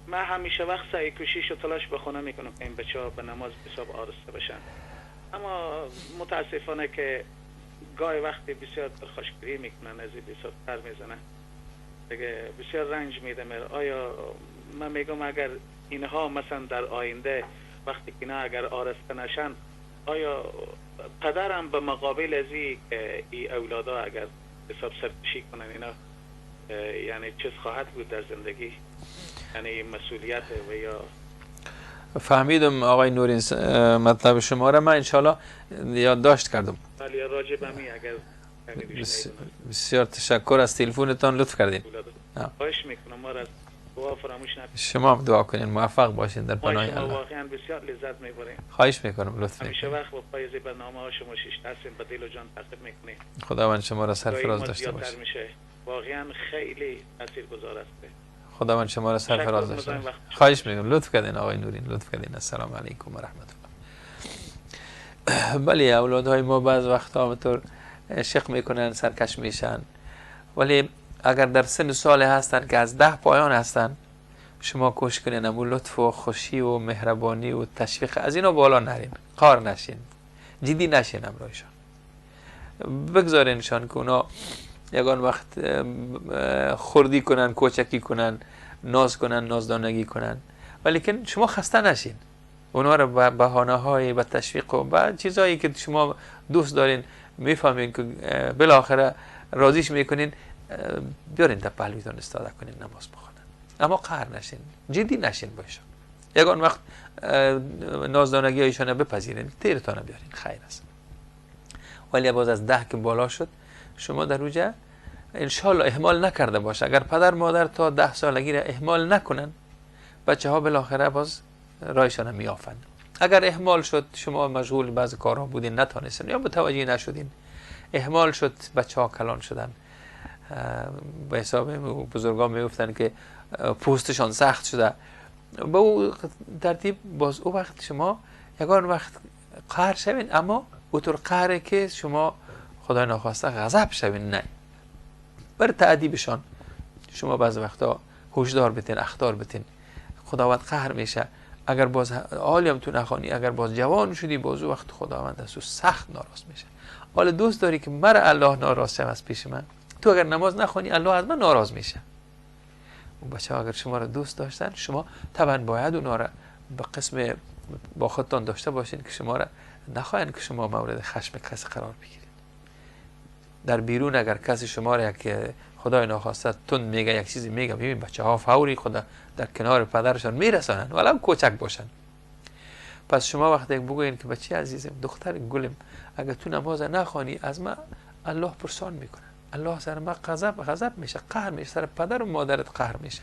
من همیشه وقت سعی کوشش و تلاش به خونه میکنم که این بچه‌ها به نماز حساب آراسته بشن، اما متاسفانه که گاهی وقتی بسیار پرخاشگری میکنن، از این حساب تر میزنن دیگه، بسیار رنج میدم. آیا من میگم اگر اینها مثلا در آینده وقتی که اینا اگر آراسته نشن، آیا پدرم به مقابل از این که ای اولادا اگر حساب سرکشی کنن اینا، یعنی چیز خواهد بود در زندگی، یعنی مسئولیت و یا فهمیدم آقای نورین مطلب شما را من انشالله یادداشت کردم. بله، راجع به می اگر بسیار تشکر از تلفنتان، لطف کردین. خواهش میکنم، ما را دعا فراموش نکنید. شما هم دعا کنین، موفق باشین در پناه الله. ما واقعا بسیار لذت میبریم. خواهش میکنم، لطف میکنم. همیشه وقت با پایز برنامه ها شما شش هستیم، به دل و جان تعقیب میکنیم. خداوند شما را سرفراز داشته باشه. واقعا خیلی تاثیرگذار است. خداوند شما را سرفراز داشته باشه. خواهش میکنم، لطف کردین آقای نورین، لطف کردین. السلام علیکم و رحمت الله. بله، اولادهای ما بعض وقتا طور شق میکنن، سرکش میشن، ولی اگر در سن سال هستن که از 10 پایان هستن، شما کوشش کنین امو لطف و خوشی و مهربانی و تشویق از اینا بالا نرین، قار نشین، جدی نشین امرایشان، بگذارینشان که اونا یگان وقت خوردی کنن، کوچکی کنن، ناز کنن، نازدانگی کنن، ولیکن شما خسته نشین. اونا رو به بهانه های، به تشویق و به چیزهایی که شما دوست دارین، میفهمین که بالاخره راضیش میکنین، بیارین در پهلویتان استاده کنین، نماز بخونن، اما قهر نشین، جدی نشین باشون. یگان وقت نازدانگی هایشان بپذیرین، تیرتان بیارین، خیر است. ولی باز از 10 که بالا شد، شما در اوجه انشالله اهمال نکرده باشه. اگر پدر مادر تا 10 سالگی را اهمال نکنن، بچه ها بالاخره باز رایشان میافن. اگر اهمال شد، شما مشغول بعض کارها بودین، نتانستین یا متوجه نشدین، اهمال شد، بچه ها کلان شدن، به حساب بزرگان میگفتن که پوستشان سخت شده، به او ترتیب باز او وقت شما یگان وقت قهر شوین، اما اوطور قهره که شما خدای ناخواسته غضب شوین، نه. برای تأدیبشان شما بعض وقتا هوشدار بتین، اخطار بتین، خداوند قهر میشه. اگر باز حالی هم تو نخوانی، اگر باز جوان شدی، باز او وقت خداوند از تو سخت ناراض میشه. حالا دوست داری که مرا الله ناراض شه از پیش من، تو اگر نماز نخوانی الله از من ناراض میشه. اون بچه ها اگر شما را دوست داشتن، شما طبعا باید اونا را به قسم با خودتان داشته باشین که شما را نخواهند که شما مورد خشم کسی قرار بگیرید. در بیرون اگر کسی شما را یک خدای ناخواسته تند میگه، یک چیزی میگه، ببین بچه ها فوری خدا در کنار پدرشان میرسانن، ولو کوچک باشن. پس شما وقتی بگوین که بچه عزیزم، دختر گلم، اگر تو نماز نخوانی از من الله پرسان میکنه، الله سر ما غضب میشه، قهر میشه، سر پدر و مادرت قهر میشه.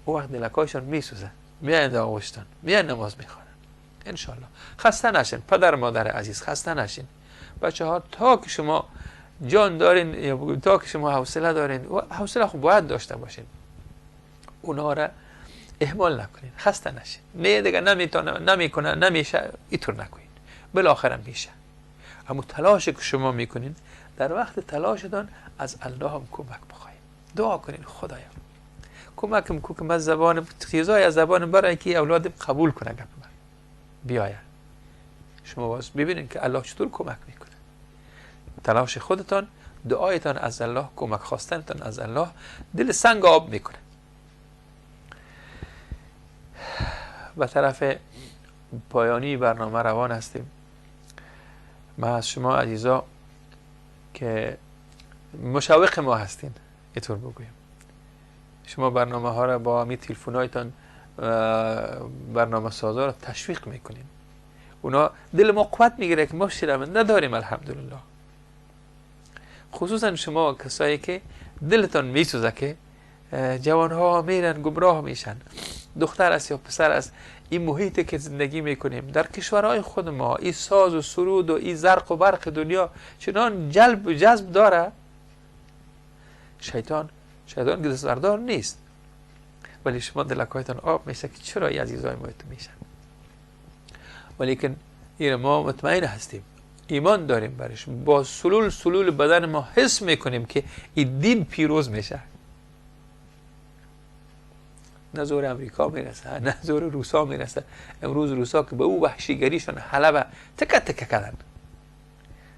او وقت دلکایشان میسوزه، میاین در آغوشتان، میاین نماز میخوانن انشالله. خسته نشین پدر مادر عزیز، خسته نشین بچه ها، تا که شما جان دارین یا بگویم تا که شما حوصله دارین، و حوصله خب باید داشته باشین، اونا را اهمال نکنین، خسته نشین، نه دیگه نمیتونه، نمیکنه، نمیشه، اینطور نکنین، بالاخره میشه. اما تلاش که شما میکنین، در وقت تلاشتان از الله هم کمک بخواین، دعا کنین خدایا کمکم کو که من زبان چیزای از زبانم برای که اولادم قبول کنه گپ من بیاید. شما باز ببینین که الله چطور کمک میکنه. تلاش خودتان، دعایتان از الله، کمک خواستنتان از الله، دل سنگ آب میکنه. به طرف پایانی برنامه روان هستیم. من از شما عزیزا که مشوق ما هستین، اینطور بگویم، شما برنامه ها را با همین تلفن‌هایتان برنامه سازا را تشویق میکنین، اونا دل ما قوت میگیره که ما شرمنده داریم الحمدلله. خصوصا شما کسایی که دلتان میسوزه که جوان ها میرن گمراه میشن، دختر است یا پسر است، این محیطی که زندگی میکنیم در کشورهای خود ما، این ساز و سرود و این زرق و برق دنیا چنان جلب و جذب داره. شیطان که دستبردار نیست، ولی شما دلکایتان آب میشه که چرا این عزیزای ما تو میشن. ولیکن این ما مطمئن هستیم، ایمان داریم برش، با سلول سلول بدن ما حس میکنیم که این دین پیروز میشه. نه زور امریکا میرسه، نه زور روسا میرسه. امروز روسا که به او وحشیگریشون حلبه تکه تکه کردن،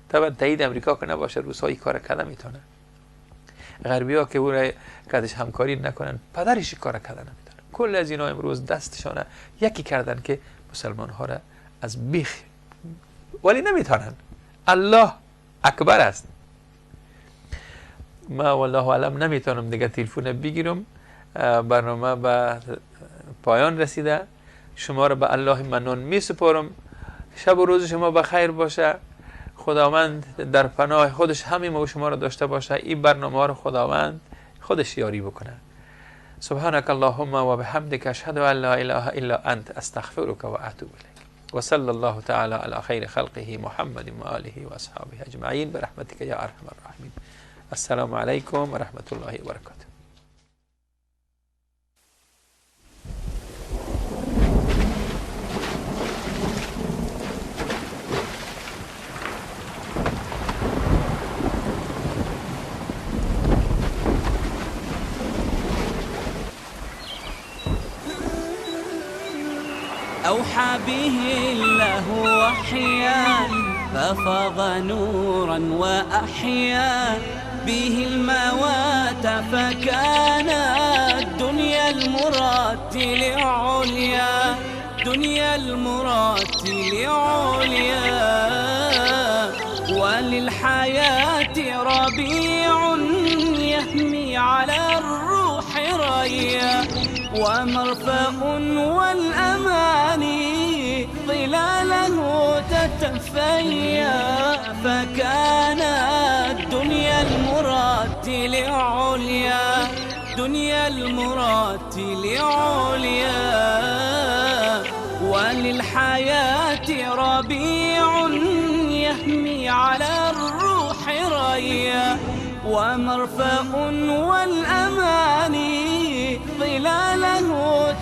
طبعا تایید امریکا که نباشه روسا این کار کردن میتونه. غربی ها که او را کدش همکاری نکنن پدرش کار کردن نمیتونه. کل از اینا امروز دستشان یکی کردن که مسلمان ها را از بیخ، ولی نمیتونن. الله اکبر است. ما والله اعلم نمیتونم دیگه تلفن بگیرم، برنامه به پایان رسیده. شما را به الله منان می سپارم. شب و روز شما به خیر باشه. خداوند در پناه خودش همه ما و شما را داشته باشه. این برنامه را خداوند خودش یاری بکنه. سبحانك اللهم و بحمدك اشهد ان لا اله الا انت استغفرك و اتوب الیک. و صلی الله تعالی علی خیر خلقه محمد و آله و اصحابه اجمعین برحمتك یا ارحم الراحمین. السلام علیکم و رحمت الله و برکاته. أوحى به الله وحيا ففاض نورا وأحيا به الموات، فكان الدنيا المرتل عليا، دنيا المرتل عليا. وللحياة ربيع يهمي على الروح ريا، ومرفأ والأماني ظلاله تتفيا، فكان الدنيا المرتل عليا، دنيا المرتل عليا. وللحياة ربيع يهمي على الروح ريا، ومرفأ والأماني ظلاله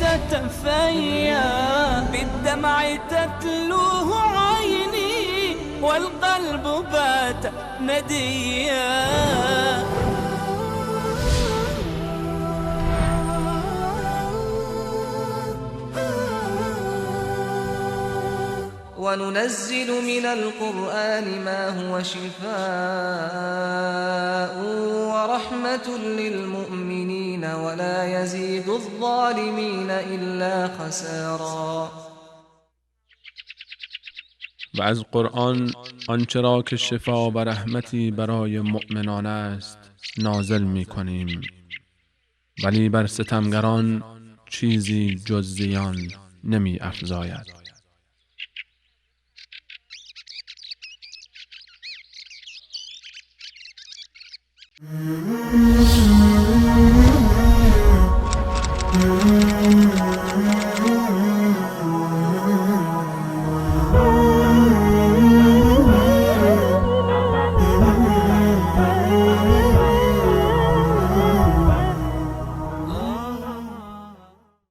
تتفيا، بالدمع تتلوه عيني والقلب بات نديا. وننزل من القرآن ما هو شفاء ورحمة للمؤمنين ولا يزيد الظالمين إلا خسارا. و از قرآن آنچه را که شفا و رحمتی برای مؤمنان است نازل می کنیم، ولی بر ستمگران چیزی جز زیان نمی افزاید.